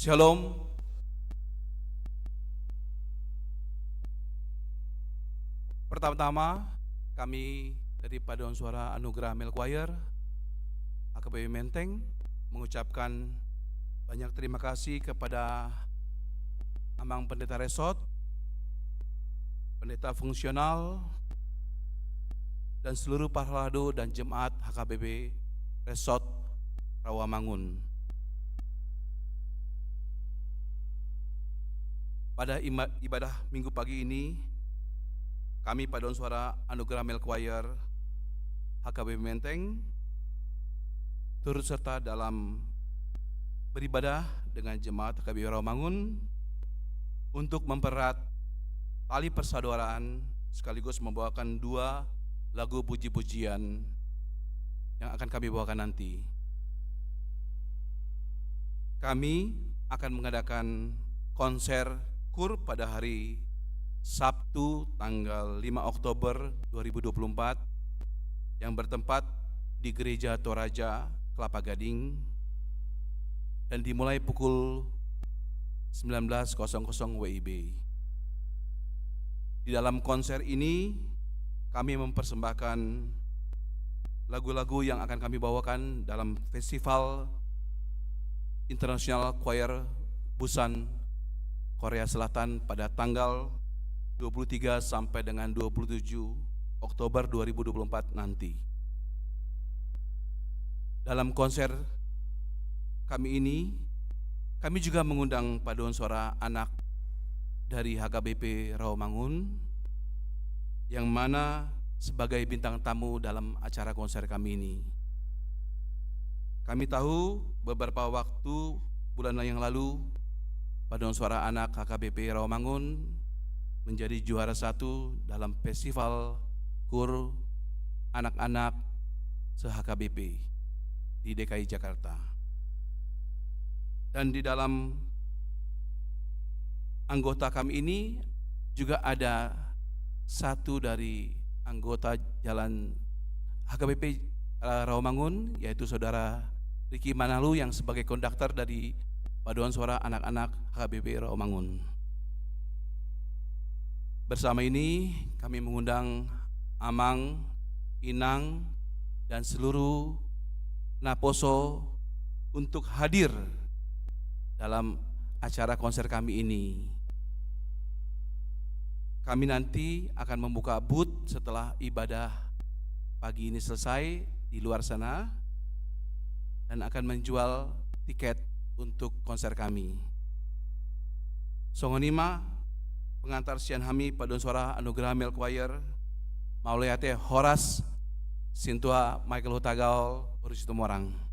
Shalom. Pertama-tama, kami dari Paduan Suara Anugerah Male Choir, H K B P Menteng, mengucapkan banyak terima kasih kepada Amang Pendeta Resort, Pendeta Fungsional, dan seluruh parhalado dan jemaat H K B P Resort Rawamangun. Pada ima-, ibadah Minggu pagi ini, kami Paduan Suara Anugerah Male Choir H K B P Menteng turut serta dalam beribadah dengan jemaat H K B P Rawamangun untuk mempererat tali persaudaraan sekaligus membawakan dua lagu puji-pujian yang akan kami bawakan nanti. Kami akan mengadakan konser kur pada hari Sabtu tanggal lima Oktober dua ribu dua puluh empat yang bertempat di Gereja Toraja, Kelapa Gading, dan dimulai pukul sembilan belas kosong kosong W I B. Di dalam konser ini, kami mempersembahkan lagu-lagu yang akan kami bawakan dalam Festival International Choir Busan, Korea Selatan pada tanggal dua puluh tiga sampai dengan dua puluh tujuh Oktober dua ribu dua puluh empat nanti. Dalam konser kami ini, kami juga mengundang Paduan Suara Anak dari H K B P Rawamangun, yang mana sebagai bintang tamu dalam acara konser kami ini. Kami tahu beberapa waktu, bulan yang lalu, Paduan Suara Anak H K B P Rawamangun menjadi juara satu dalam festival kur anak-anak se-H K B P di D K I Jakarta. Dan di dalam anggota kami ini juga ada satu dari anggota jalan H K B P, eh, Rawamangun, yaitu Saudara Riki Manalu yang sebagai konduktor dari Paduan Suara Anak-anak H K B P Rawamangun. Bersama ini kami mengundang Amang, Inang, dan seluruh naposo untuk hadir dalam acara konser kami ini. Kami nanti akan membuka booth setelah ibadah pagi ini selesai di luar sana dan akan menjual tiket untuk konser kami. Songon i ma pengantar sian hami Paduan Suara Anugerah Male Choir, mauliate, horas, Sintua Michael Hutagal, Boru Situmorang.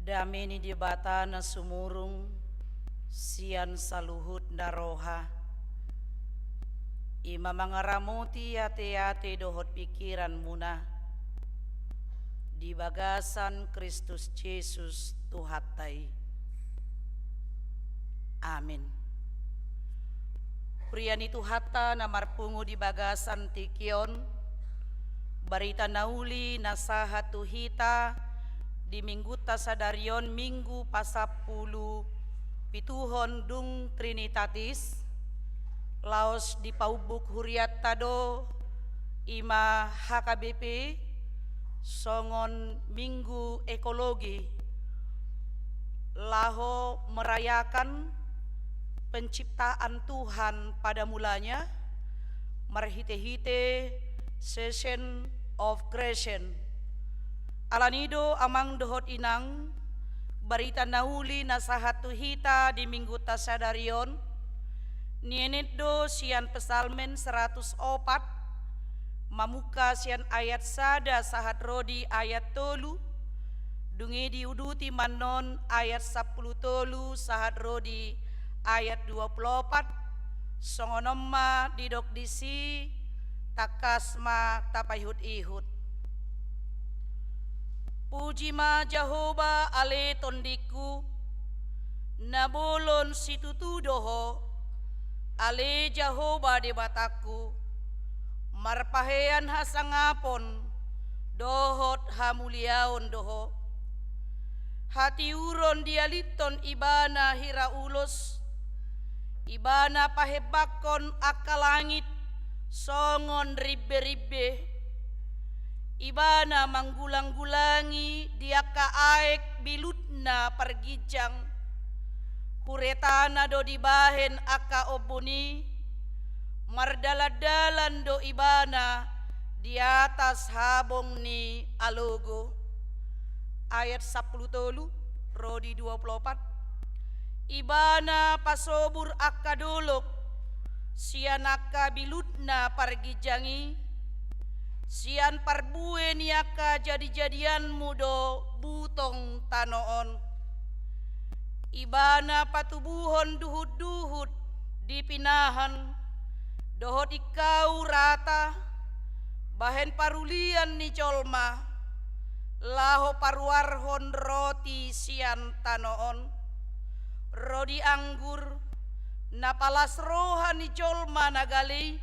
Dame ni Debata na sumurung sian saluhut na roha, i ma mangaramoti ateate dohot pingkiranmuna di bagasan Kristus Jesus Tuhanta i. Amin. Huria ni Tuhanta na marpungu di bagasan tingki on, barita na uli na sahat tu hita di Minggunta sadari on, Minggu pasampulu pituhon dung Trinitatis, laos dipaumbuk hurianta do i ma H K B P songon Minggu Ekologi, laho merayakan penciptaan Tuhan pada mulanya, marhite-hite Season of Creation. Alani do, amang dohot inang, barita na uli na sahat tu hita di Minggunta sadari on, nienet do sian Psalmen seratus opat, mamungka sian ayat sada sahat ro di ayat tolu, dung i diuduti ma annon ayat sampulu tolu sahat ro di ayat dua pulu opat, songon on ma didok disi, tangkas ma tapaihut-ihut. Puji ma Jahowa ale tondingku, na bolon situtu do Ho, ale Jahowa Debatangku, marpahean hasangapon dohot hamuliaon do Ho. Hatiuron dialinhon Ibana hira ulos, Ibana pahembangkon angka langit songon rimbe-rimbe. Ibana manggulang-gulangi di angka aek bilutna parginjang. Huretana do dibahen angka ombun i, mardalan-dalan do Ibana di atas habong ni alogo. Ayat sampulu tolu ro di dua pulu opat. Ibana pasobur angka dolok sian angka bilutna parginjang i, sian parbue ni angka jadi-jadianmu do butong tano on. Ibana patubuhon duhut-duhut di pinahan, dohot ingkau rata, bahen parulian ni jolma, laho paruarhon roti sian tano on. Rodi anggur, na palas roha ni jolma na gale i,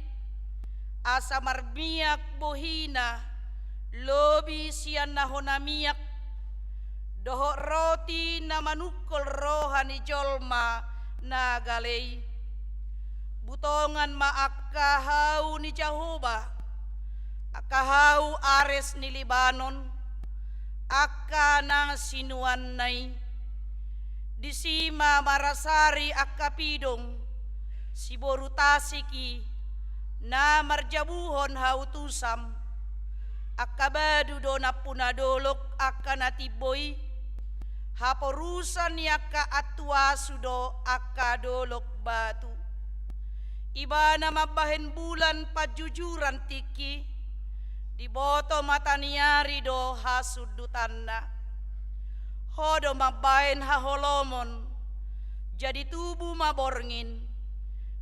asa marmiak bohina, lobi sian na hona miak, dohot roti na manungkol roha ni jolma na gale i. Butongan ma angka hau ni Jahowa, angka hau ares ni Libanon, angka na sinuanna i. Disi ma marasari angka pidong, siboru tasik i, na marjabuhon hau tusam. Angka badu do nampuna dolok angka na timbo i, haporusan ni angka antuasu do angka dolok batu. Ibana mambahen bulan panjujuran tingki, diboto mata ni ari do hasundutanna. Ho do mambahen haholomon, jadi tubu ma borngin,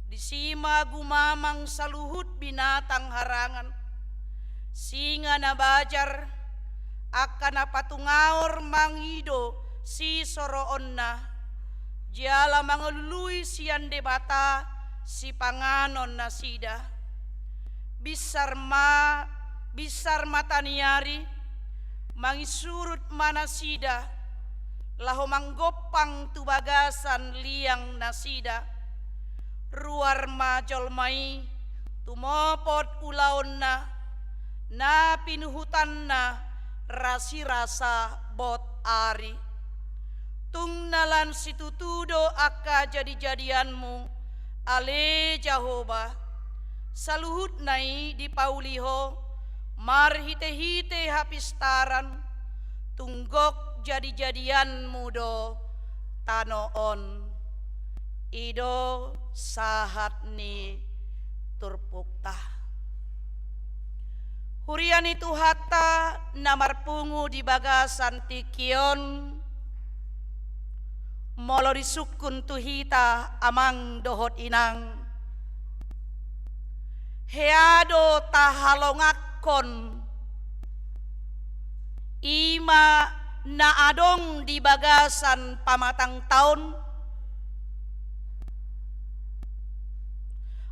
disi ma gumamang saluhut binatang harangan. Singa na bajar, angka na patungaor mangido sisoroonna, jala mangalului sian Debata sipanganon nasida. Binsar ma, binsar mata ni ari, mangisurut ma nasida, laho manggompang tu bagasan liang nasida. Ruar ma jolma i, tumopot ulaonna, na pinuhutanna rasirasa bot ari. Tung na lan situtu do angka jadijadianmu, ale Jahowa, saluhutna i dipauli Ho, marhitehite hapistaran, tung gok jadijadianmu do tano on. I do sahat ni turpukta. Huria ni Tuhanta na marpungu di bagasan tingki on, Molo disungkun tu hita amang dohot inang, hea do tahalonganghon i ma na adong di bagasan pamatangta on?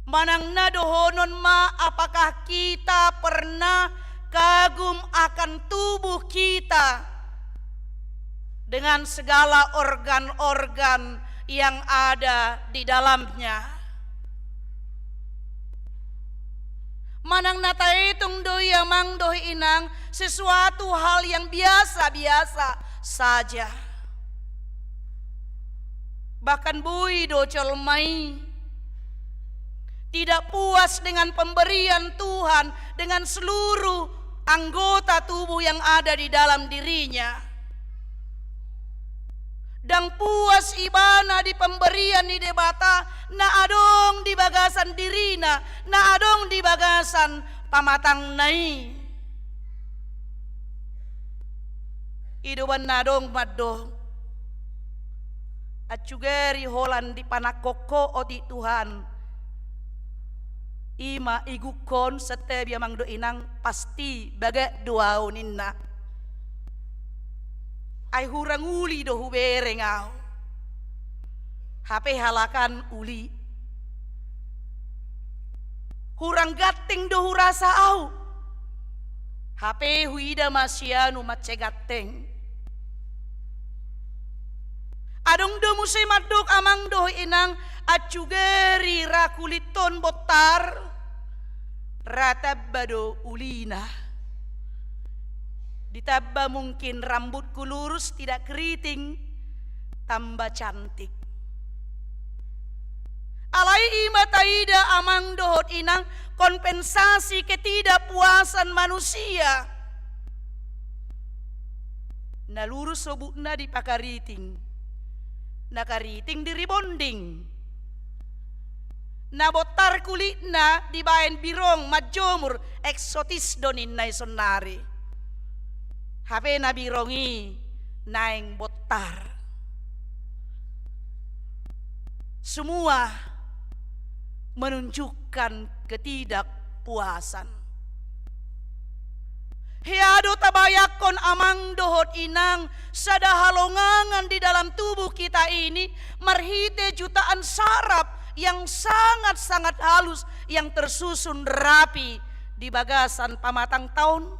Manang na dohonon ma, apakah kita pernah kagum akan tubuh kita dengan segala organ-organ yang ada di dalamnya? Manang na taetong do i amang dohot inang sesuatu hal yang biasa-biasa saja? Bahkan boi do jolma i tidak puas dengan pemberian Tuhan, dengan seluruh anggota tubuh yang ada di dalam dirinya. Ndang puas ibana di pemberian ni Debata na adong di bagasan dirina, na adong di bagasan pamatangna i. I do umbahen na adong mandok, ancu gari holan dipanangkok ho otik Tuhan, i ma igunghon, santabi amang dohot inang, pasti bagak do ahu ninna. Ai hurang uli do hubereng ahu. Hape halak an uli. Hurang ganteng do hurasa ahu. Hape huida ma sianu mansai ganteng. Adong do muse mandok amang dohot inang, ancu gari ra kulit on bontar, ra tamba do ulina. Ditamba mungkin rambutku lurus, tidak keriting, tambah cantik. Alai i ma taida amang dohot inang, kompensasi ketidakpuasan manusia. Na lurus sobutna dipakariting, na kariting di-rebonding. Na bontar kulitna dibaen birong manjomur, eksotis do ninna i sonnari. Hape na birong i naeng bontar. Semua menunjukkan ketidakpuasan. Hea do tabayangkon amang dohot inang, sada halongangan di dalam tubuh kita ini marhite jutaan saraf yang sangat-sangat halus yang tersusun rapi di bagasan pamatangta on,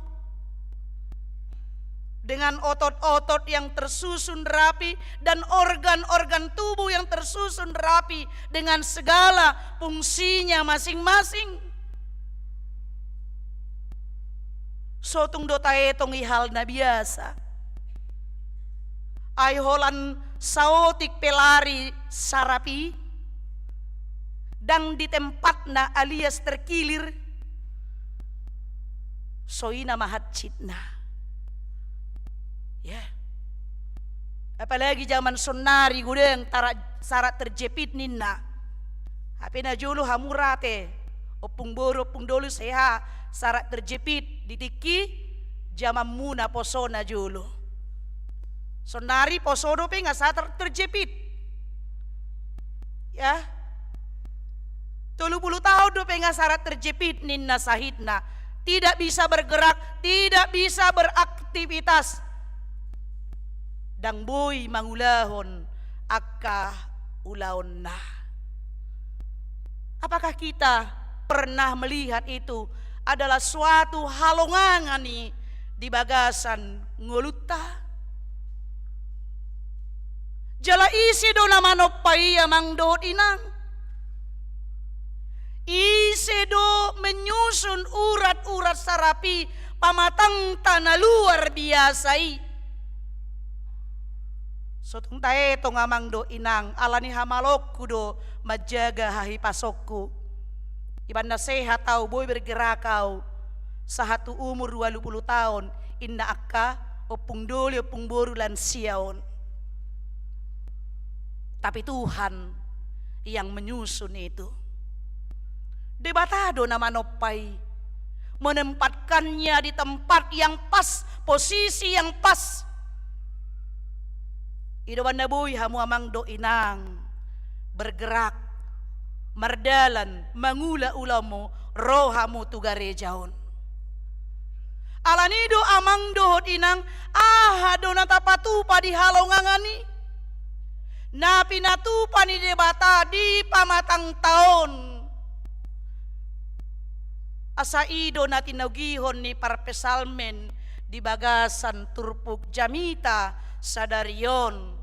dengan otot-otot yang tersusun rapi dan organ-organ tubuh yang tersusun rapi dengan segala fungsinya masing-masing. So tung do taetong i hal na biasa. Ai holan saotik pe lari saraf i, ndang di tempatna alias terkilir, so i nama hansitna. Ya. Apalagi zaman sonnari godang tara-, saraf terjepit ninna. Hape na jolo hamu ra ate, ompung boru, ompung doli, seha saraf terjepit di tingki zamanmuna poso na jolo. Sonnari poso dope nga saraf terjepit. Ya. Tolu pulu taon dope nga saraf terjepit ninna sahitna. Tidak bisa bergerak, tidak bisa beraktivitas. Ndang boi mangulahon angka ulaonna. Apakah kita pernah melihat itu adalah suatu halongangan i di bagasan ngolunta? Jala ise do na manompa i amang dohot inang? Ise do menyusun urat-urat saraf i, pamatangta na luar biasa i? So tung taetong amang dohot inang, ala ni hamaloonku do manjaga hahipasonku. Ibana sehat ahu, boi bergerak ahu sahat tu umur ualu pulu taon, ninna angka ompung doli, ompung boru lansia on. Tapi Tuhan yang menyusun itu. Debata do na manompa i, menempatkannya di tempat yang pas, posisi yang pas. I do umbahen na boi hamu amang dohot inang bergerak, mardalan, mangula ulaonmu, ro hamu tu gareja on. Alani i do amang dohot inang, aha do na tapatupa di halongangan i? Na pinatupa ni Debata di pamatangta on. Asa i do na tinogihon ni parpsalmen di bagasan turpuk jamita sadari on.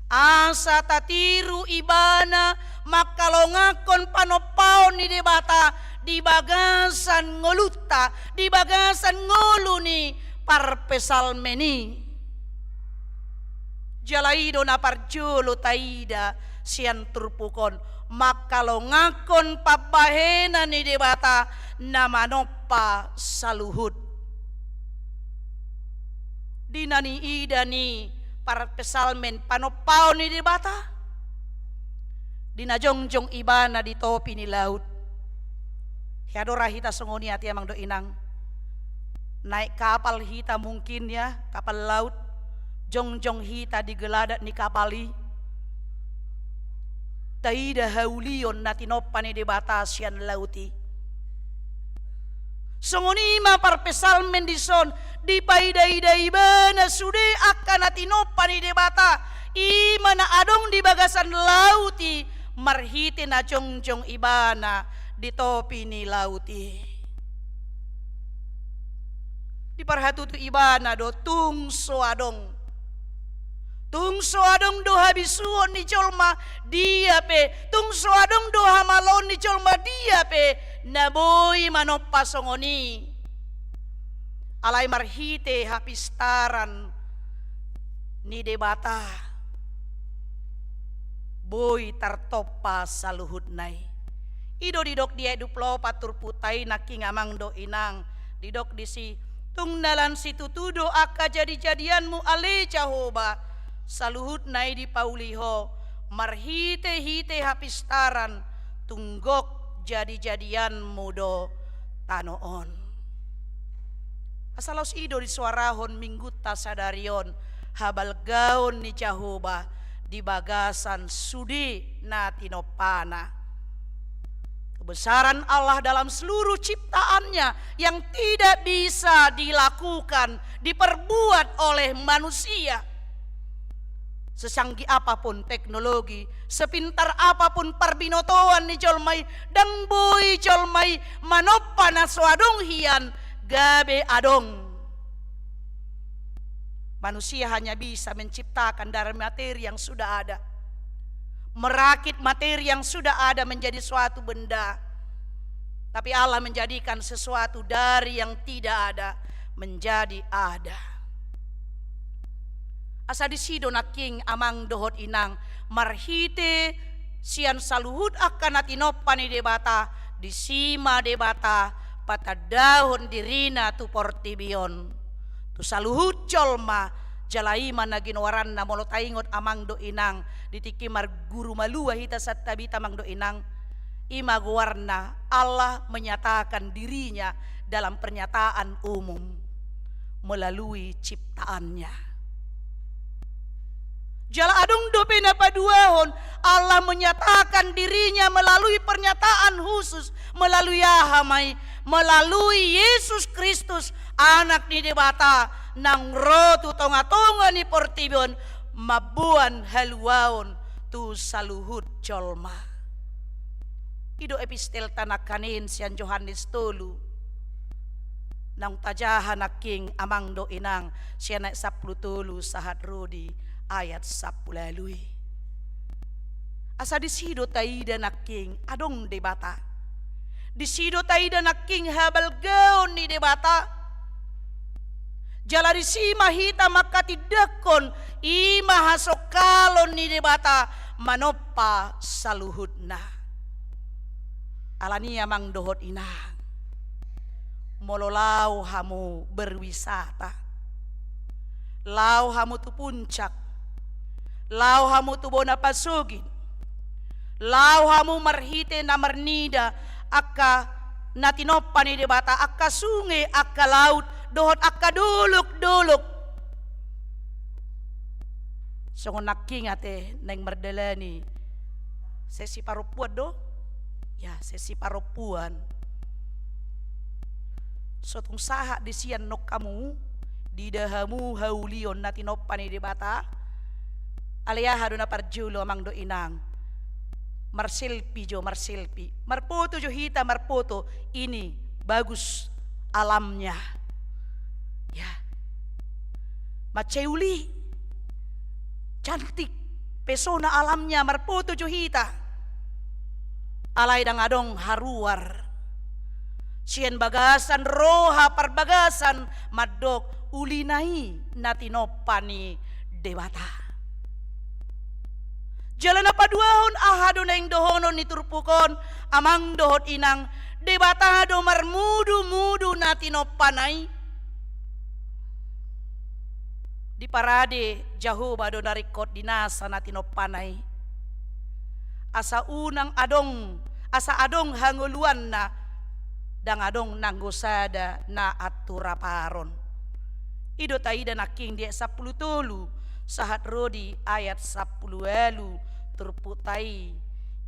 Asa tatiru ibana mangkalongangkon panompaon ni Debata di bagasan ngolunta, di bagasan ngolu ni parpsalmen i. Jala i do na parjolo taida sian turpuk on, mangkalongangkon pambahenan ni Debata na manompa saluhut. Di na niida ni parpsalmen panompaon ni Debata, di na jongjong ibana di topi ni laut. Hea do ra hita songon i ate amang dohot inang? Naik kapal hita mungkin ya, kapal laut, jongjong hita di geladak ni kapal i. Taida haulion na tinompa ni Debata sian laut i. Songon i ma parpsalmen dison, dipaida-ida ibana sude angka na tinompa ni Debata, i ma na adong di bagasan laut i, marhite na jongjong ibana di topi ni laut i. Diparhatutu ibana do tung so adong. Tung so adong do habisuhon ni jolma dia pe, tung so adong do hamaloon ni jolma dia pe, na boi manompa songon i. Alai marhite hapistaran ni Debata boi tartompa saluhutna i. I do didok di ayat dua pulu opat turpukta i nangkin amang dohot inang, didok disi, tung na lan situtu do angka jadi-jadianmu ale Jahowa, saluhutna i dipauli Ho, marhite-hite hapistaran, tung gok jadi-jadianmu do tano on. Asa laos i do disoarahon minggunta sadari on, habalgaon ni Jahowa di bagasan sude na tinompana. Kebesaran Allah dalam seluruh ciptaan-Nya yang tidak bisa dilakukan, diperbuat oleh manusia. Secanggih apapun teknologi, sepintar apapun parbinotoan ni jolma i, ndang boi jolma i manompa na so adong hian gabe adong. Manusia hanya bisa menciptakan dari materi yang sudah ada, merakit materi yang sudah ada menjadi suatu benda. Tapi Allah menjadikan sesuatu dari yang tidak ada menjadi ada. Asa disi do nangkin amang dohot inang, marhite sian saluhut angka na tinompa ni Debata, disi ma Debata patandahon diriNa tu portibi on. Tu saluhut jolma, jala i ma na ginoaranna, molo taingot amang dohot inang, di tingki marguru malua hita santabi amang dohot inang, i ma goarna Allah menyatakan diriNa dalam pernyataan umum melalui ciptaan-Nya. Jala adong dope na paduahon, Allah menyatakan diriNa melalui pernyataan khusus, melalui aha ma i, melalui Yesus Kristus, Anak ni Debata, naung ro tu tonga-tonga ni portibi on, mamboan haluaon tu saluhut jolma. I do epistelta nangkaning sian Johannes tolu. Naung tajaha nangkin amang dohot inang sian ayat sampulu tolu sahat ro di ayat sampulu ualu i. Asa disi do taida nangkin adong Debata. Disi do taida nangkin habalgaon ni Debata. Jala disi ma hita mangkatindangkon i ma hasongkalon ni Debata manompa saluhutna. Alani i amang dohot inang, molo laho hamu berwisata, laho hamu tu puncak, laho hamu tu bona pasogit, laho hamu marhite na marnida angka na tinompa ni Debata, angka sunge, angka laut, dohot angka dolok-dolok. Songon nangkin ate naeng mardalani sesi parompuan do? Ya, sesi parompuan. So tung sahat di sian nang hamu, diida hamu haulion na tinompa ni Debata. Alai aha do na parjolo amang dohot inang? Marselpi jo, marselpi. Marfoto jo hita, marfoto. Ini bagus alamnya. Ya. Mansai uli. Cantik. Pesona alamnya, marfoto jo hita. Alai ndang adong haruar sian bagasan roha parbagasan mandok ulina i na tinompa ni Debata. Jala na paduahon, aha do naeng dohonon ni turpuk on, amang dohot inang? Debata do marmudumudu na tinompana i. Diparade Jahowa do na ringkot di nasa na tinompana i. Asa unang adong, asa adong hangoluanna, ndang adong nanggo sada na anturaparon. I do taida nangkin di ayat sampulu tolu sahat ro di ayat sampulu ualu turpukta i.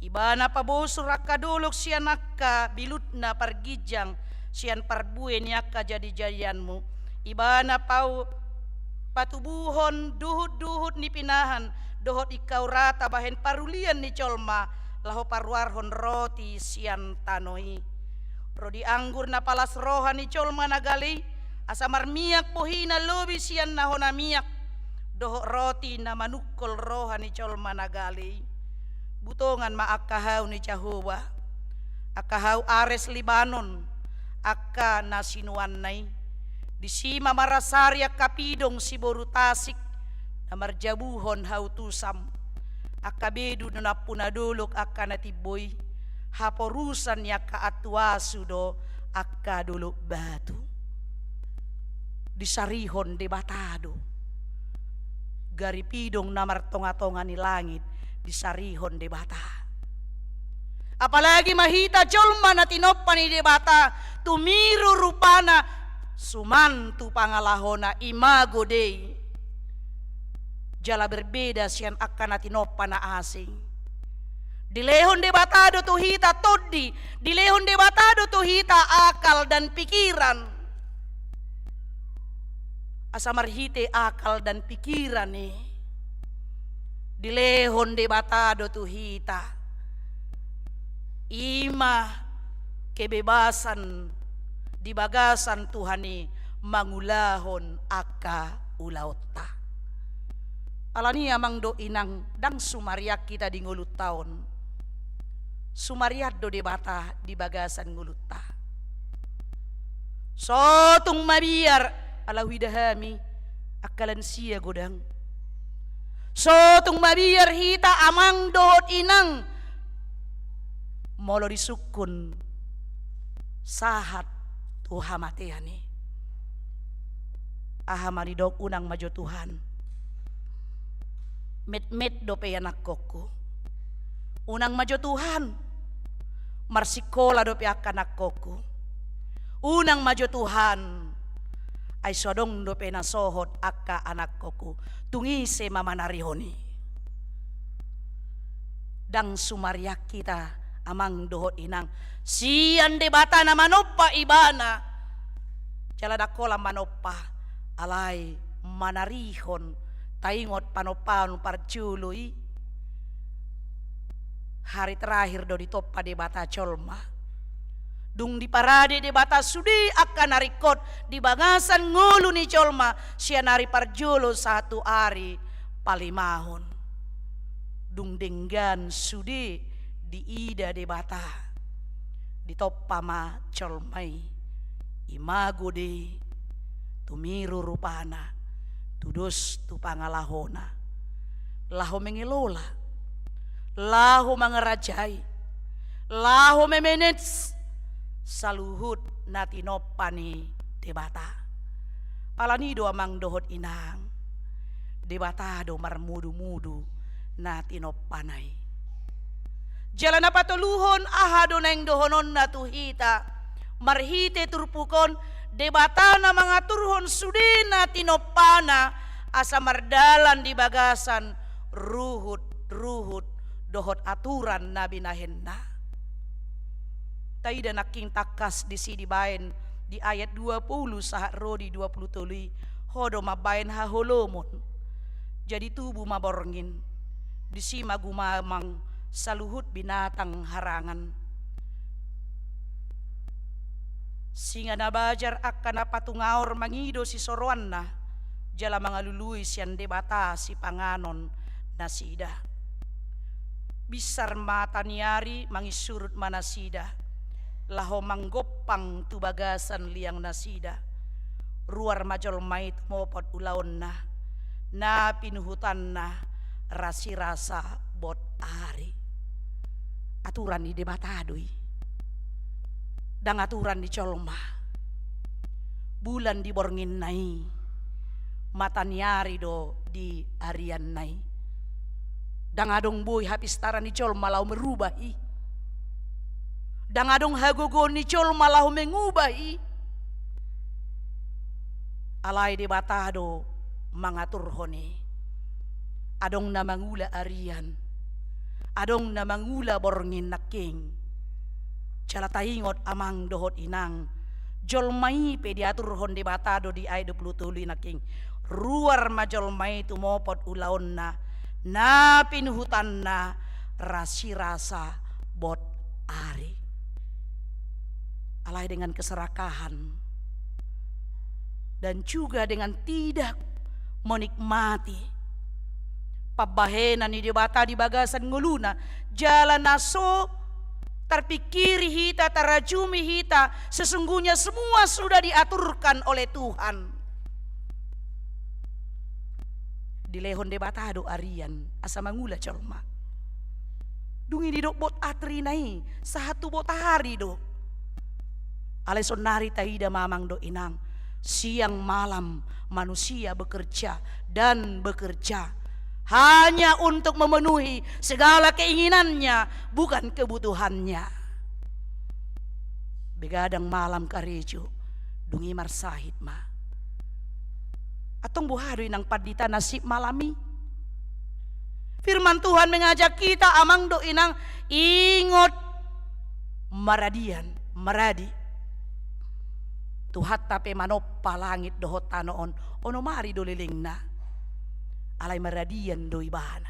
Ibana pabosur angka dolok sian angka bilutna parginjang, sian parbue ni angka jadijadianmu. Ibana pau patubuhon duhutduhut ni pinahan dohot ingkau rata bahen parulian ni jolma, laho paruarhon roti sian tano i. Rodi anggur na palas roha ni jolma na gale i, asa marmiak bohina lobi sian na hona miak, dohot roti na manungkol roha ni jolma na gale i. Butongan ma angka hau ni Jahowa, angka hau ares Libanon, angka na sinuanna i. Disi ma marasari angka pidong siboru tasik, na marjabuhon hau tusam. Angka bedu do nampuna dolok angka na timbo i, haporusan ni angka antuasu do angka dolok batu. Disarihon Debata do. Gari pidong na martongatonga ni langit disarihon Debata. Apalagi ma hita jolma na tinompa ni Debata, tumiru rupana, suman tu pangalahona, imago Dei. Jala berbeda sian angka na tinompa na asing. Dilehon Debata do tu hita tondi, dilehon Debata do tu hita akal dan pikiran. Asa marhite akal dan pikiran i dilehon Debata do tu hita. I ma kebebasan di bagasan Tuhan i mangulahon angka ulaonta. Alani i amang dohot inang, ndang sumarian hita di ngolunta on. Sumarian do Debata di bagasan ngolunta. So tung mabiar, ala huida hami angka lansia godang. So tung mabiar hita amang dohot inang, molo disungkun sahat tu hamatean i. Aha ma didok, unang ma jo Tuhan. Metmet dope anakkonku. Unang ma jo Tuhan. Marsikola dope angka anakkonku. Unang ma jo Tuhan. Ai so adong dope na sohot angka anakkonku. Tung ise ma manarihon i? Ndang sumarian hita amang dohot inang. Sian Debata na manompa ibana. Jala ndang holan manompa, alai manarihon. Taingot panompaon parjolo i. Hari terakhir do ditompa Debata jolma. Dung diparade Debata sude angka na ringkot di bagasan ngolu ni jolma, sian ari parjolo sahat tu ari palimahon. Dung denggan sude diida Debata, ditompa ma jolma i. Imago Dei, tumiru rupana, tudos tu pangalahona. Laho mengelola, laho mangarajai, laho memanage saluhut na tinompa ni Debata. Alani do amang dohot inang, Debata do marmudumudu na tinompana i. Jala na patoluhon, aha do naeng dohononna tu hita? Marhite turpuk on, Debata na mangaturhon sude na tinompana asa mardalan di bagasan ruhut-ruhut dohot aturan na binahenna. Taida nangkin tangkas disi dibaen di ayat dua pulu sahat ro di dua pulu tolu i, ho do mambaen haholomon. Jadi tubu ma borngin, disi ma gumamang saluhut binatang harangan. Singa na bajar angka na patungaor mangido sisoroanna, jala mangalului sian Debata sipanganon nasida. Binsar mata ni ari manginsurut ma nasida, laho manggompang tu bagasan liang nasida. Ruar ma jolma i tumopot ulaonna, na pinuhutanna rasirasa bot ari. Aturan ni Debata do i. Ndang aturan ni jolma. Bulan di bornginna i, mata ni ari do di arianna i. Ndang adong boi hapistaran ni jolma laho merubah i. Ndang adong hagogoon ni jolma laho mengubah i. Alai Debata do mangaturhon i. Adong na mangula arian, adong na mangula borngin nangkin. Jala taingot amang dohot inang, jolma i pe diaturhon Debata do di ayat dua pulu tolu i nangkin. Ruar ma jolma i tumopot ulaonna, na pinuhutanna rasirasa bot ari. Alai dengan keserakahan dan juga dengan tidak menikmati pambahenan ni Debata di bagasan ngoluna, jala na so tarpikiri hita, tarajumi hita, sesungguhnya semua sudah diaturkan oleh Tuhan. Dilehon Debata do arian asa mangula jolma. Dung i didok bot atrina i, sahat tu bot ari do. Alai sonnari taida ma amang dohot inang, siang malam manusia bekerja dan bekerja hanya untuk memenuhi segala keinginannya, bukan kebutuhannya. Begadang malam karejo, dung i marsahit ma. Antong boha do inang pandita nasib malam i? Firman Tuhan mengajak kita, amang dohot inang, ingot maradian, maradi. Tuhanta pe manompa langit dohot tano on, onom ari do lelengna. Alai maradian do ibana.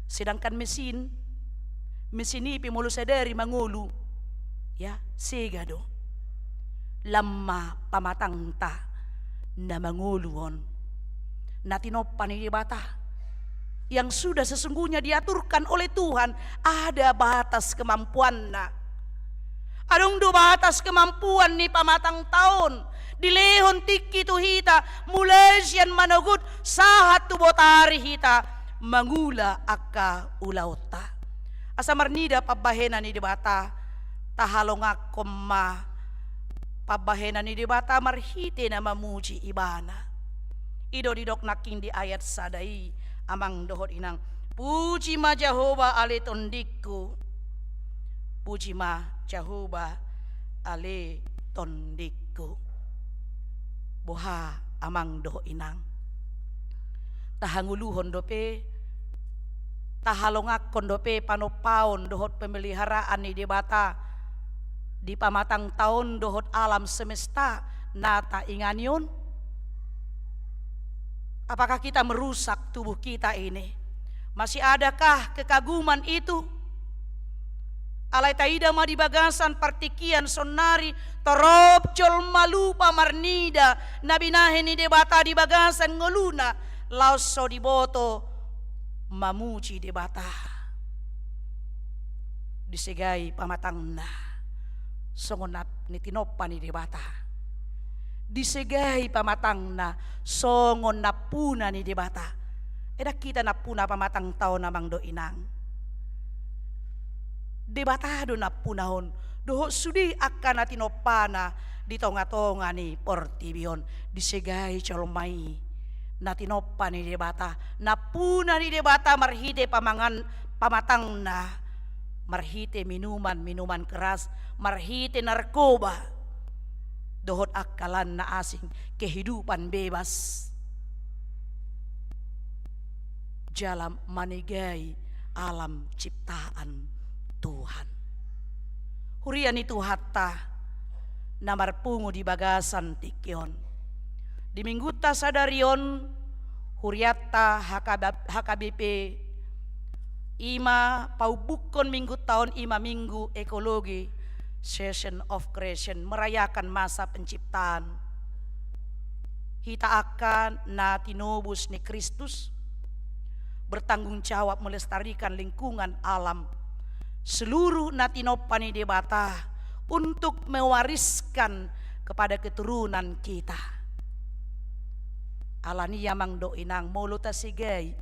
Sedangkan mesin, mesin i pe molo sadari mangolu, ya, sega do. Lam ma pamatangta na mangolu on, na tinompa ni Debata, yang sudah sesungguhnya diaturkan oleh Tuhan, ada batas kemampuanna. Adong do batas kemampuan ni pamatangta on. Dilehon tingki tu hita, mulai sian manogot sahat tu botari hita mangula angka ulaonta. Asa marnida pambahenan ni Debata, tahalonganghon ma pambahenan ni Debata marhite na mamuji Ibana. I do didok nangkin di ayat sada i, amang dohot inang, puji ma Jahowa ale tondingku. Puji ma Jahowa ale tondingku. Boha amang dohot inang? Tahangoluhon dope, tahalonganghon dope panompaon dohot pemeliharaan ni Debata di pamatangta on dohot alam semesta na taingani on? Apakah kita merusak tubuh kita ini? Masih adakah kekaguman itu? Alai taida ma di bagasan partingkian sonnari, torop jolma lupa marnida na binahen ni Debata di bagasan ngoluna, laos so diboto mamuji Debata. Disegai pamatangna songon na ni tinompa ni Debata. Disegai pamatangna songon nampuna ni Debata. Ndang hita nampuna pamatangta on, amang dohot inang. Debata do nampuna on, dohot sude angka na tinompana di tonga-tonga ni portibi on. Disegai jolma i na tinompa ni Debata, nampuna ni Debata marhite pamangan, pamatangna, marhite minuman, minuman keras, marhite narkoba, dohot angka lan na asing, kehidupan bebas. jala manegai alam ciptaan Tuhan. Huria ni Tuhanta na marpungu di bagasan tingki on. Di minggunta sadari on, hurianta H K B, H K B P, i ma paumbukkon minggunta on, i ma minggu ekologi, Season of Creation, merayakan masa penciptaan. Hita angka na tinobus ni Kristus, bertanggung jawab melestarikan lingkungan alam, seluruh na tinompa ni Debata untuk mewariskan kepada keturunan kita. Alani i amang dohot inang, molo tasegai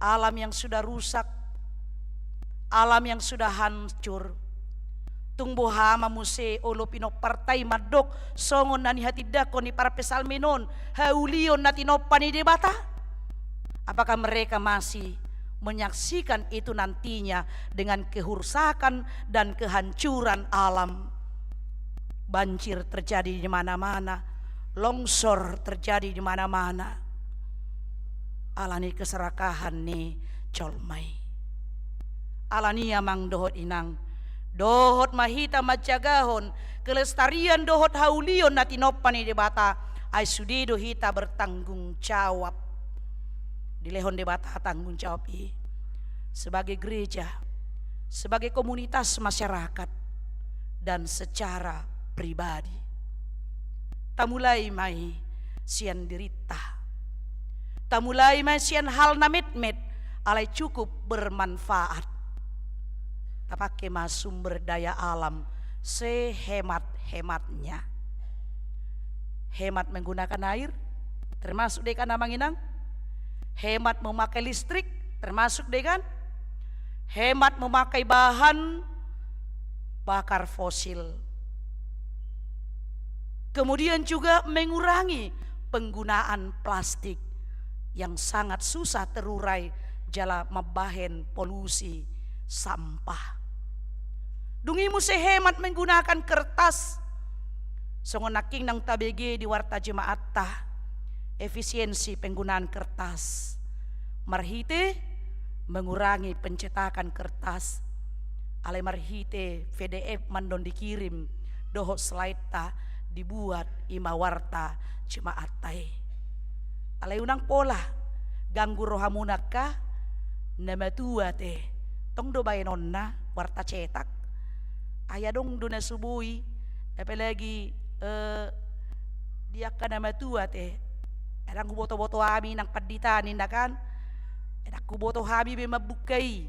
alam yang sudah rusak, alam yang sudah hancur, tung boha ma muse olo pinomparta i mandok songon na nihatindangkon ni parpsalmen on, haulion na tinompa ni Debata? Apakah mereka masih menyaksikan itu nantinya dengan kerusakan dan kehancuran alam? Banjir terjadi di mana-mana, longsor terjadi di mana-mana. Alani keserakahan ni jolma i. Alani i amang dohot inang, dohot ma hita manjagahon kelestarian dohot haulion na tinompa ni Debata, ai sude do hita bertanggung jawab. Dilehon Debata tanggung jawab i sebagai gereja, sebagai komunitas masyarakat, dan secara pribadi. Tamulai ma i sian dirinta. Tamulai ma i sian hal na metmet, alai cukup bermanfaat. Tapake ma sumber daya alam sehemat-hematnya. Hemat menggunakan air, termasuk do i kan amang inang? Hemat memakai listrik, termasuk do i kan? Hemat memakai bahan bakar fosil. Kemudian juga mengurangi penggunaan plastik yang sangat susah terurai jala mambahen polusi sampah. Dung i muse hemat menggunakan kertas. Songon nangkin naung tabege di warta jemaatta, efisiensi penggunaan kertas marhite mengurangi pencetakan kertas, alai marhite P D F mandon dikirim dohot slide-ta dibuat i ma warta jemaatta i. Alai unang pola ganggu rohamuna angka na matua ate. Tong do baenonna warta cetak. Ai adong do na so boi, apalagi, eh, di angka na matua ate. Ndang huboto-boto hami nang pandita ninna kan. Ndang huboto hami be mambuka i.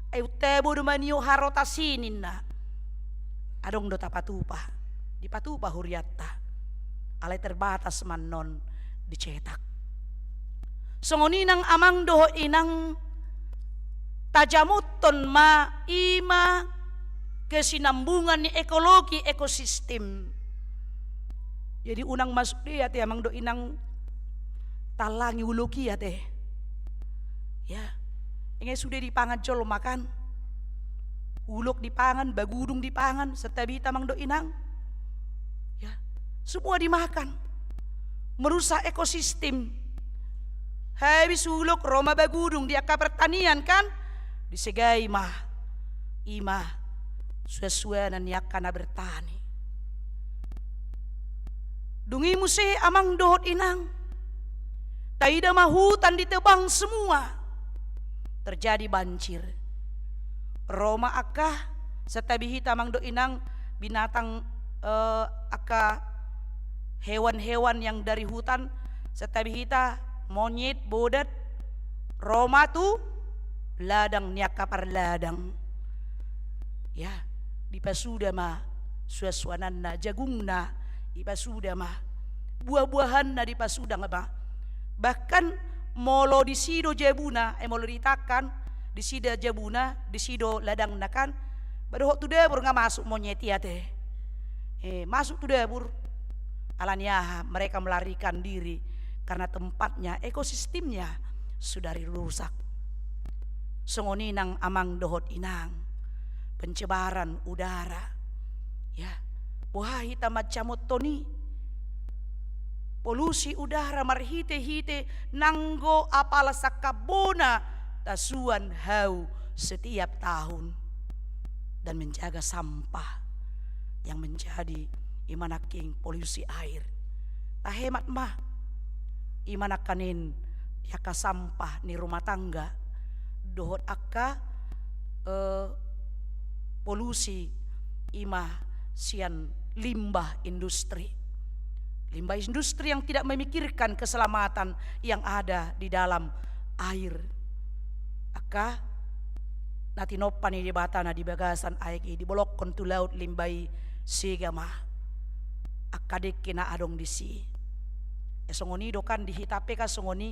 Ai untabo do maniop harotasi ninna. Adong do tapatupa. Dipatupa hurianta. Alai terbatas ma annon dicetak. Songon i nang amang dohot inang, tajamothon ma i ma kesinambungan ni ekologi, ekosistem. Jadi unang masuk do i ate amang dohot inang, talangi ulok i ate. Ya. Inge sude dipangan jolma kan. Ulok dipangan, bagudung dipangan, santabi hita amang dohot inang. Ya. Semua dimakan. Merusak ekosistem. Habis ulok, ro ma bagudung di angka pertanian kan. Disegai ma. I ma suansuanan ni angka na bertani. Dung i muse amang dohot inang, taida ma hutan ditebang semua. Terjadi banjir. Ro ma angka, santabi hita amang dohot inang, binatang, eh, angka hewan-hewan yang dari hutan, santabi hita, monyet, bodat, ro ma tu ladang ni angka parladang. Ya, dipasuda ma suansuananna, jagungna dipasuda ma, buah-buahanna dipasuda ma. Bahkan molo disi do jabuna, eh, molo ditahan, disi do jabuna, disi do ladangna kan, ba dohot tu dapur nga masuk monyet i ate. Eh, masuk tu dapur. Alani aha? Mereka melarikan diri karena tempatnya, ekosistemnya sudah dirusak. Songon i nang amang dohot inang, pencemaran udara. Ya, boha hita manjamothon i? polusi udara marhite-hite nanggo apala sangkap bona tasuan hau setiap tahun, dan menjaga sampah yang menjadi ima nangkin polusi air. Tahemat ma ima nangkanin angka sampah ni rumah tangga dohot angka, eh, polusi ima sian limbah industri. Limbah industri yang tidak memikirkan keselamatan yang ada di dalam air. Angka na tinompa ni Debata na di bagasan aek i dibolongkon tu laut limbah i, sega ma angka dengke na adong disi. Ya, songon i do kan di hita pe kan songon i,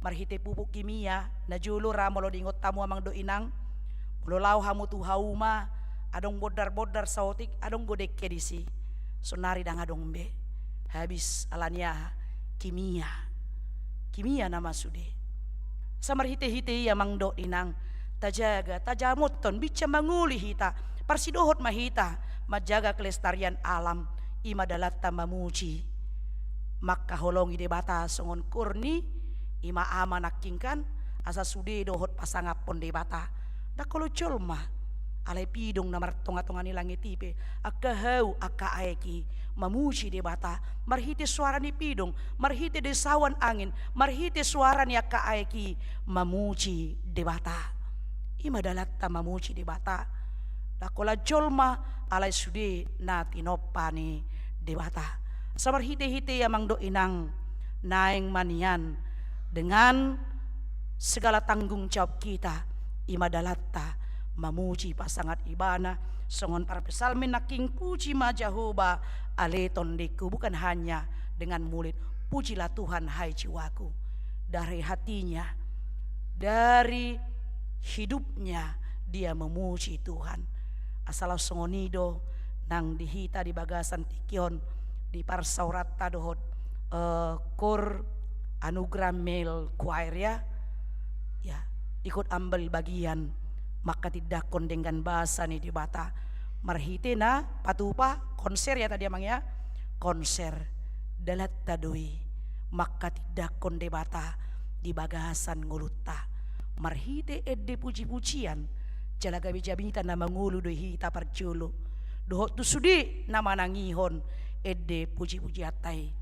marhite pupuk kimia, na jolo ra molo diingot hamu amang dohot inang, molo laho hamu tu hauma, adong bondar-bondar saotik, adong do dengke disi. Sonari ndang adong be. Habis alani aha? Kimia. Kimia nama sude. Asa marhite-hite i amang dohot inang, tajaga, tajamothon, binsang mangoli hita, parsidohot ma hita manjaga kelestarian alam, ima dalanta mamuji, mangkaholongi Debata songon koor ni ima ama nangkin kan, asa sude dohot pasangaphon Debata. Ndang holong jolma, alai pidong na martonga-tonga ni langit i pe, angka hau, angka aek i, mamuji Debata, marhite soara ni pidong, marhite desawan angin, marhite soara ni angka aek i, mamuji Debata. Ima dalanta mamuji Debata. Ndang holan jolma, alai sude na tinompa ni Debata. Asa marhite-hite i amang dohot inang, naeng ma nian dengan segala tanggung jawab kita, ima dalanta mamuji, pasangaphon Ibana, songon parpsalmen nangkin, puji ma Jahowa ale tondingku, bukan hanya dengan mulut, pujilah Tuhan hai jiwaku. Dari hatinya, dari hidupnya dia memuji Tuhan. Asa laos songon i do nang di hita di bagasan tingki on, di parsaoranta dohot, eh, koor Anugerah Male Choir, ya. Ya, ikut ambil bagian mangkatindangkon denggan basa ni Debata marhite na patupa konser, ya, tadi amang, ya. Konser dalanta do i mangkatindangkon Debata di bagasan ngolunta marhite ende puji-pujian, jala gabe jamita na mangolu do i hita parjolo dohot tu sude na manangihon ende puji-pujianta i.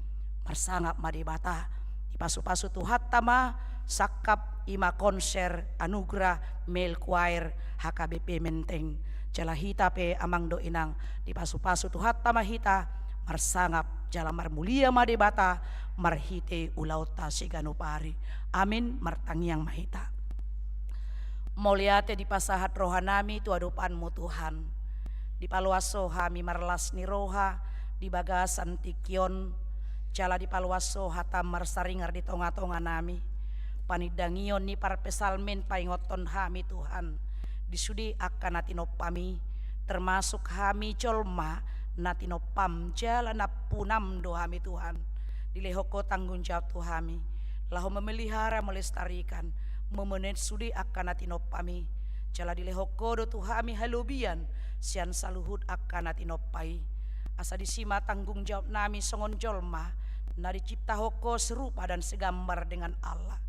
Marsangap ma Debata, dipasu-pasu Tuhanta ma sangkap ima konser Anugerah Male Choir H K B P Menteng. Jala hita pe amang dohot inang, dipasu-pasu Tuhanta ma hita, marsangap jala marmulia ma Debata marhite ulaonta siganup ari. Amin. Martangiang ma hita. Mauliate dipasahat rohanami tu adopanMu Tuhan. Dipaloas Ho hami marlas ni roha di bagasan tingki on, jala dipaloas Ho hataM marsaringar di tonga-tonganami. Panindangion ni parpsalmen paingothon hami Tuhan di sude angka na tinompaMi, termasuk hami jolma na tinompaM jala nampunaM do hami Tuhan. Dilehon Ho tanggung jawab tu hami laho memelihara, melestarikan, memenet sude angka na tinompaMi. Jala dilehon Ho do tu hami halobian sian saluhut angka na tinompa i. Asa disi ma tanggung jawabnami songon jolma na diciptahon Ho serupa dan segambar dengan Allah.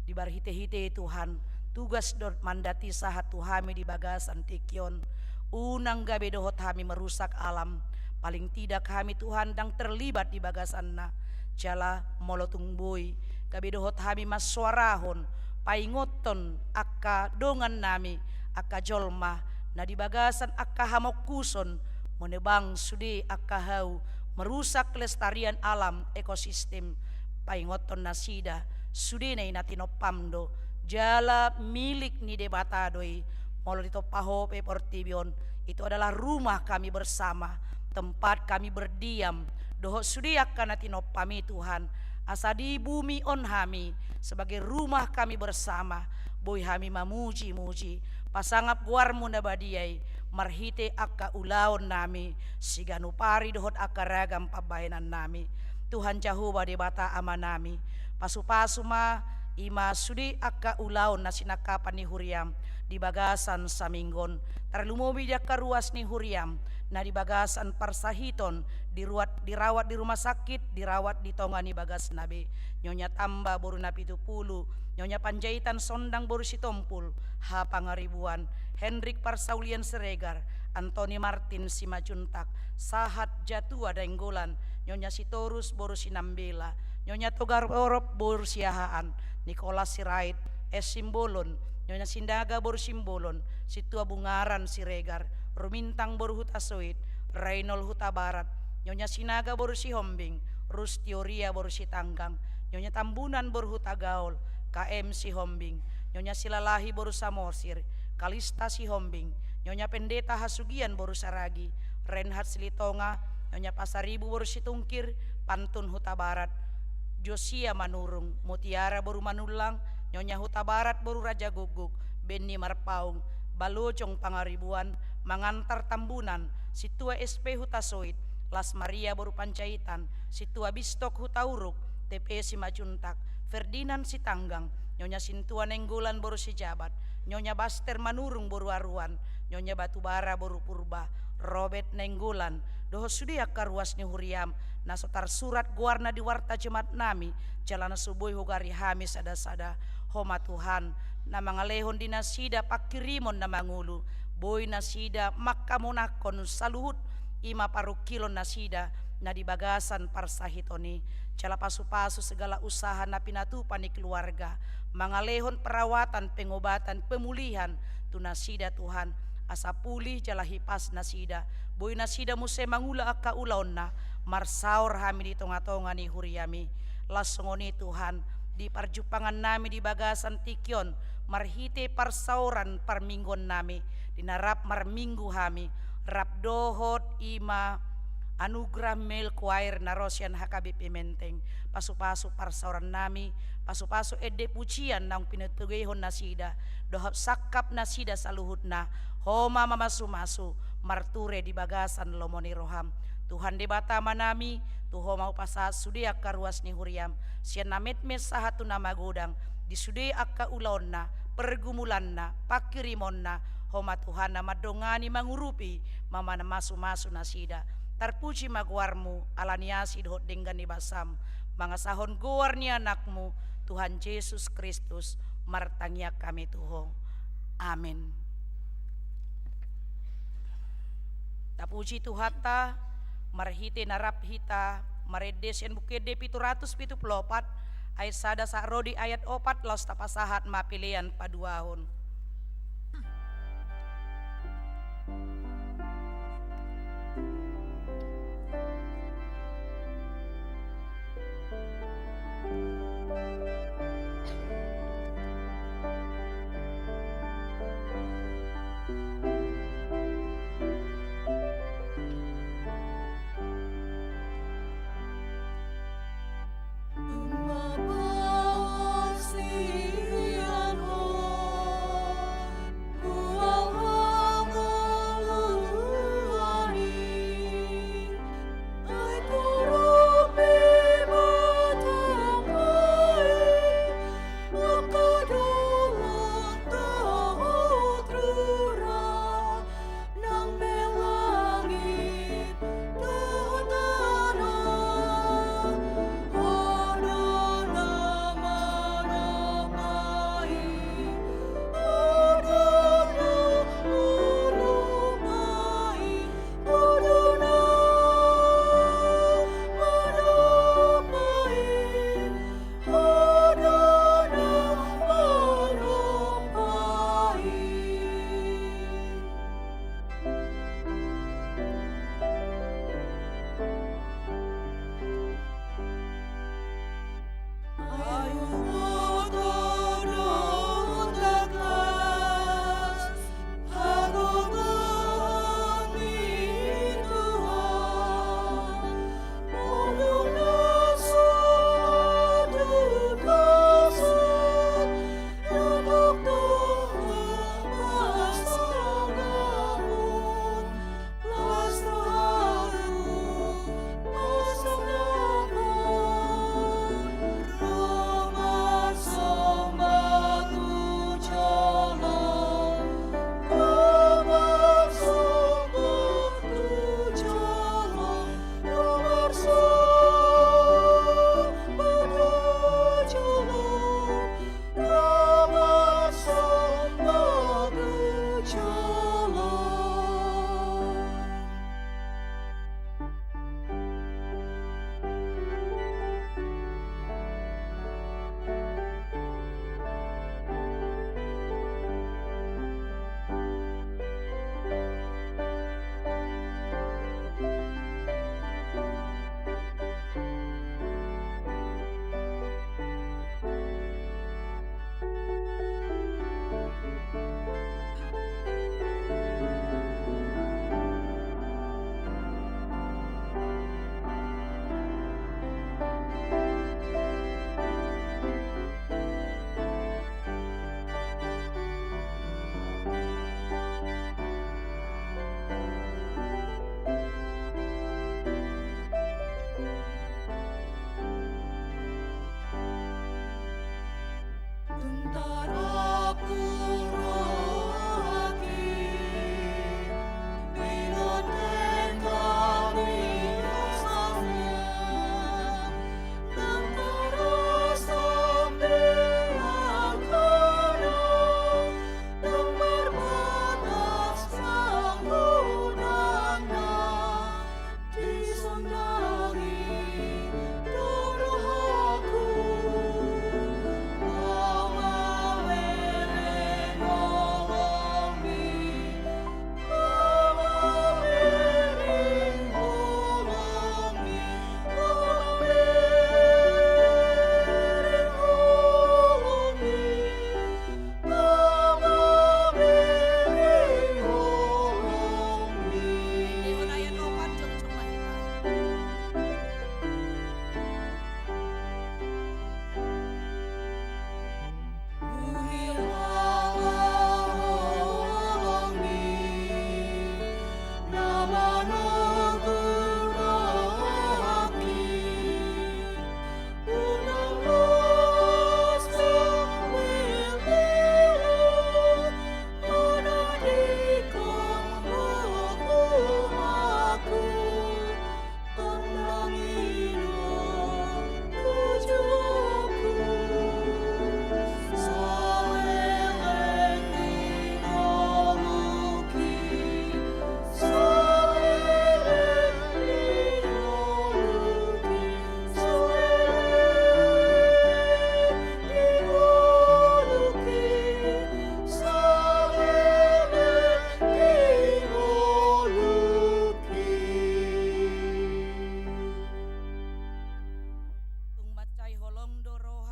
Di marhite-hite i Tuhan, tugas dohot mandat i sahat tu hami di bagasan tingki on. Unang gabe dohot hami merusak alam. Paling tidak hami Tuhan ndang terlibat di bagasanna. Jala molo tung boi, gabe dohot hami mansoarahon, paingothon angka dongannami, angka jolma na di bagasan angka hamongkuson, menebang sude angka hau, merusak kelestarian alam, ekosistem, paingothon nasida, sudena i na tinompaM do, jala milik ni Debata do i. Molo ditompa Ho pe portibi on, itu adalah rumah kami bersama, tempat kami berdiam, dohot sude angka na tinompaMi Tuhan, asa di bumi on hami sebagai rumah kami bersama, boi hami mamuji-muji, pasangap goarMu na badia i, marhite angka ulaonnami siganup ari dohot angka ragam pambahenannami. Tuhan Jahowa Debata Amanami, pasu-pasu ma ima sude angka ulaon na sinangkapan ni huriaM di bagasan saminggu on, tarlumobi di angka ruas ni huriaM, na di bagasan parsahiton, diruat, dirawat di rumah sakit, dirawat di tonga ni bagasna be. Nyonya Tamba boru Napitupulu, Nyonya Panjaitan Sondang boru Sitompul, H. Pangaribuan, Henrik Parsaulian Siregar, Antoni Martin Simanjuntak, Sahat Jatua Nainggolan, Nyonya Sitorus boru Sinambela, Nyonya Togarorop boru Siahaan, Nikolas Sirait, S. Simbolon, Nyonya Sinaga boru Simbolon, Sintua Bungaran Siregar, Rumintang boru Hutasoit, Rainol Hutabarat, Nyonya Sinaga boru Sihombing, Rustioria boru Sitanggang, Nyonya Tambunan boru Hutagaol, K M Sihombing, Nyonya Silalahi boru Samosir, Kalista Sihombing, Nyonya Pendeta Hasugian boru Saragi, Renhat Silitonga, Nyonya Pasaribu boru Situngkir, Pantun Hutabarat, Josia Manurung, Mutiara boru Manullang, Nyonya Hutabarat boru Raja Guguk, Benni Marpaung, Balojong Pangaribuan, Mangantar Tambunan, Sintua S P Hutasoit, Las Maria boru Panjaitan, Sintua Bistok Hutauruk, T P Simanjuntak, Ferdinand Sitanggang, Nyonya Sintua Nainggolan boru Sijabat, Nyonya Baster Manurung boru Aruan, Nyonya Batubara boru Purba, Robert Nainggolan, dohot sude angka ruas ni huriam, na so tarsurat goarna di warta Jumat nami, jala na so boi hugari hami sada-sada. Ho ma Tuhan, na mangalehon di nasida pangkirimon na mangolu, boi nasida mangkamonangkon saluhut i ma parungkilon nasida na di bagasan parsahiton i. Jala pasu-pasu segala usaha na pinatupa ni keluarga, mangalehon perawatan, pengobatan, pemulihan tu nasida Tuhan, asa pulih jala hipas nasida, boi nasida muse mangula angka ulaonna. Marsaor hami di tonga-tonga ni huriami. Laos songon i Tuhan, di parjumpangan nami di bagasan tingki on, marhite parsaoran parmingguon nami, di na rap marminggu hami, rap dohot i ma Anugerah Male Choir na ro sian H K B P Menteng, pasu-pasu parsaoran nami, pasu-pasu ende pujian naung pinatugehon nasida, dohot sangkap nasida saluhutna, Ho ma mamasu-masu, marture di bagasan lomo ni roham. Tuhan Debata Amanami, tu Ho ma hupasahat sude angka ruas ni huriam, sian na metmet sahat tu na magodang, di sude angka ulaonna, pergumulanna, pangkirimonna, Ho ma Tuhan na mandongani, mangurupi, mamamasu-masu nasida. Tarpuji ma goarmu, ala ni asi dohot denggan ni basam, mangasahon goar ni Anakmu, Tuhan Jesus Kristus, martangiang hami tu Ho. Amen. Tapuji Tuhanta, marhite na rap hita marende sian Buku Ende pitu ratus pitu pulu opat, ayat sada sahat ro di ayat opat, laos tapasahat ma pelean paduahon.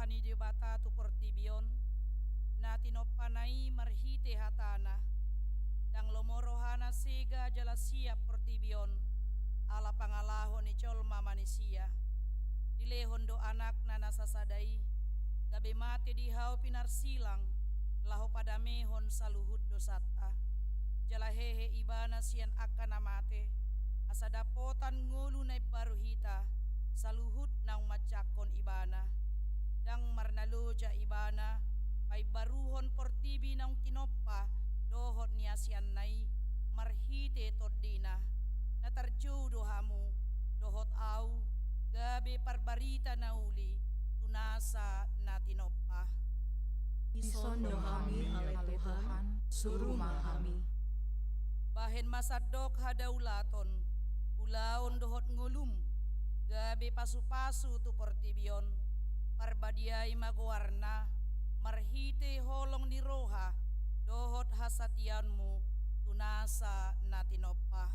ni Debata tu portibi on, na tinompana i marhite hatana. Ndang lomo rohana sega jala siap portibi on, ala pangalaho ni jolma manisia. Dilehon do anakna na sasada i, gabe mate di hau pinarsilang, laho padamehon saluhut dosanta. Jala hehe ibana sian angka na mate, asa dapotan ngolu na imbaru hita, saluhut naung manjangkon ibana. Ndang marnaloja ibana, paimbaruhon portibi naung tinompa, dohot niasianna i, marhite tondina. Na tarjou do hamu, dohot au, gabe parbarita na uli, tu nasa na tinompa. Dison do hami ale Tuhan, suru ma hami. Bahen ma sandok hadaulaton, ulaon dohot ngolum, gabe pasupasu tu portibi on, parbadiai ma goarna, marhite holong ni roha, dohot hasatiaonmu, tu nasa na tinompa.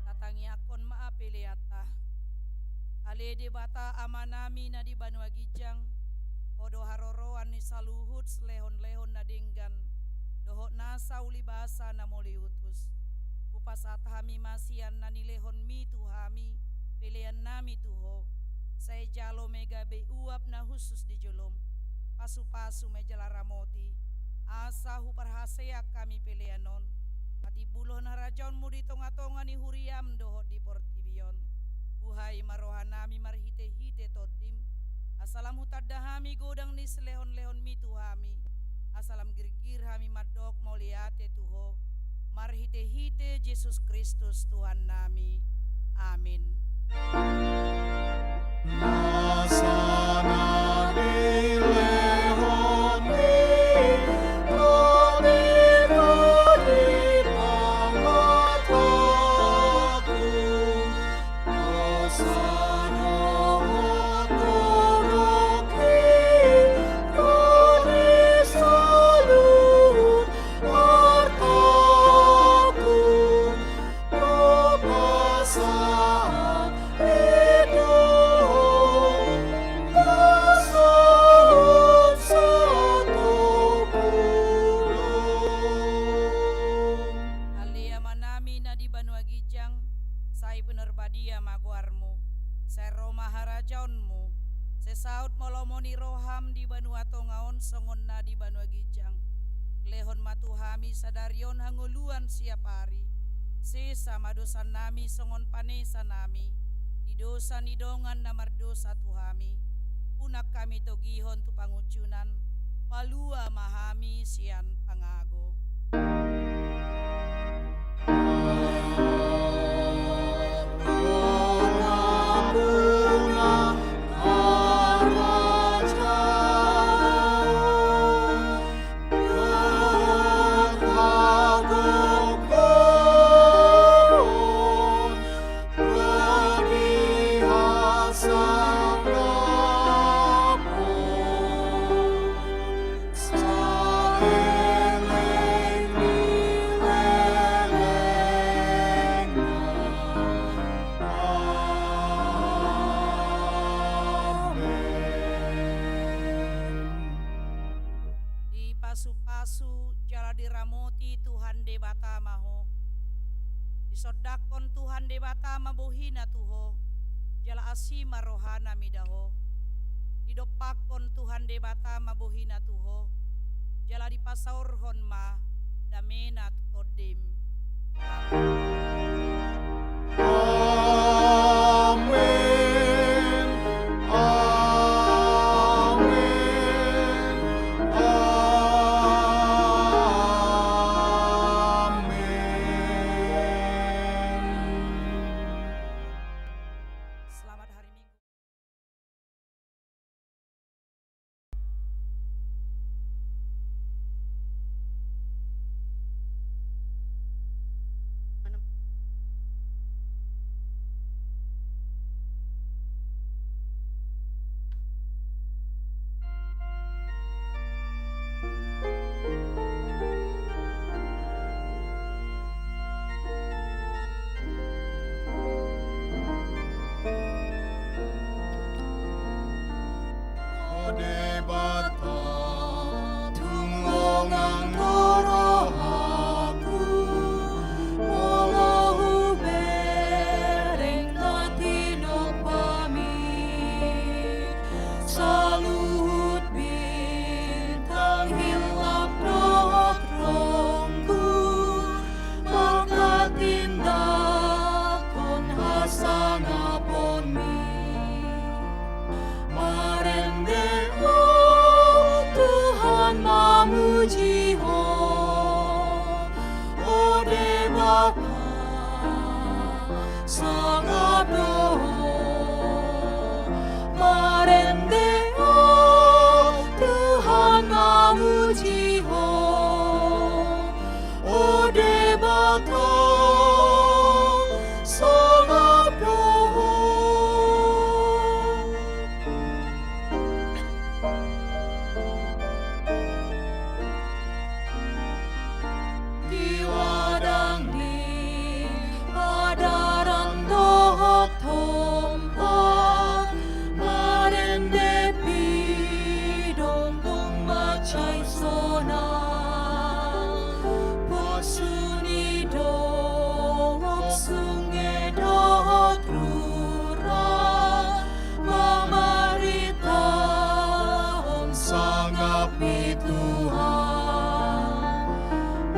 Tatangiangkon ma peleanta. Ale Debata Amanami na di banua ginjang, Ho do haroroan ni saluhut silehonlehon na denggan, dohot nasa ulibasa na moliutus. Hupasahat hami ma sian na nilehonmi tu hami, peleannami tu Ho. Sai jalo ma i gabe uap na hushus di jolom. Pasupasu ma i jala ramoti, asa huparhaseang hami pelean on, patimbulhon harajaonmu di tongatonga ni huriam dohot di portibi on. Buhai ma rohanami marhitehite Tondim, asa lam hutanda hami godang ni silehonlehonmi tu hami, asa lam girgir hami mandok mauliate tu Ho, marhitehite Jesus Kristus Tuhannami. Amin. Nasa na nilehonmi, Ho di pangamatangku. Ale Amanami na di banua ginjang, sai pinarbadia ma goarmu, sai ro ma harajaonmu, sai saut ma lomo ni roham di banua tonga on songon na di banua ginjang. Lehon ma tu hami sada Ari on hangoluan siap ari, sesa ma dosanami songon panesanami di dosa ni dongan na mardosa tu hami. Unang hami togihon tu pangunjunan, palua ma hami sian pangago. Amen. Dipasupasu jala diramoti Tuhan Debata ma ho. Disondangkon Tuhan Debata ma bohina tu ho, jala asi ma rohana mida ho. Didompakkon Tuhan Debata ma bohina tu ho, jala dipasaorhon ma damena tu tondim. Amen. Amen. Amen. Amen. Selamat hari Minggu. O Debata, tung longang do rohangku, molo hubereng na tinompami. Saluhut bintang hilap dohot ronggur, mangkatindangkon hasangaponmi. Marende Ho, Tuhan mamuji Ho, o Debata, sangap do Ho. Marende Ho, Tuhan mamuji Ho, o Debata, sangap do Ho. Di ladang ni hadaran dohot hombar, marende pidongdong mansai sonang. Posu ni dolok, sunge dohot rura, mamaritahon sangap ni Tuhan.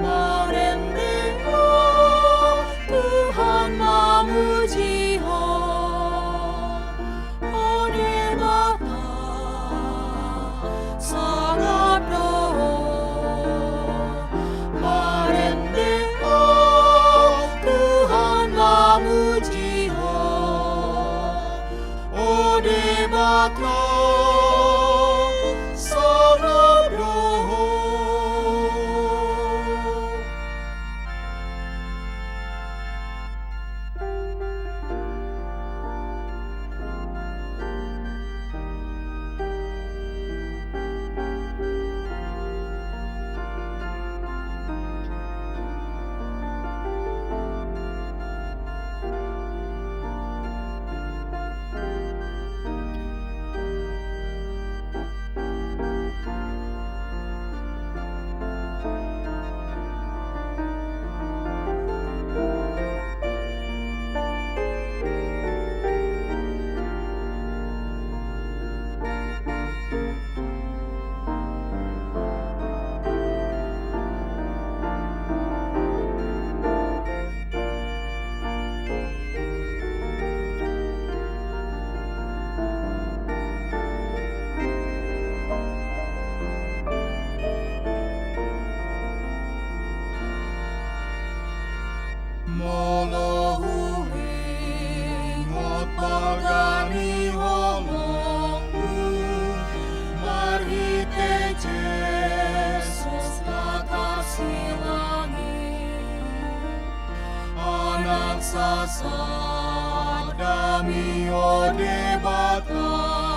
Marende Ho, Tuhan mamuji Ho, o Debata, sangap do Ho. Marende Ho, Tuhan mamuji Ho, o Debata, sangap do Ho. Molo huingot balga ni holongku marhite Jesus na tarsilang i, anak sasada mi, o Debata.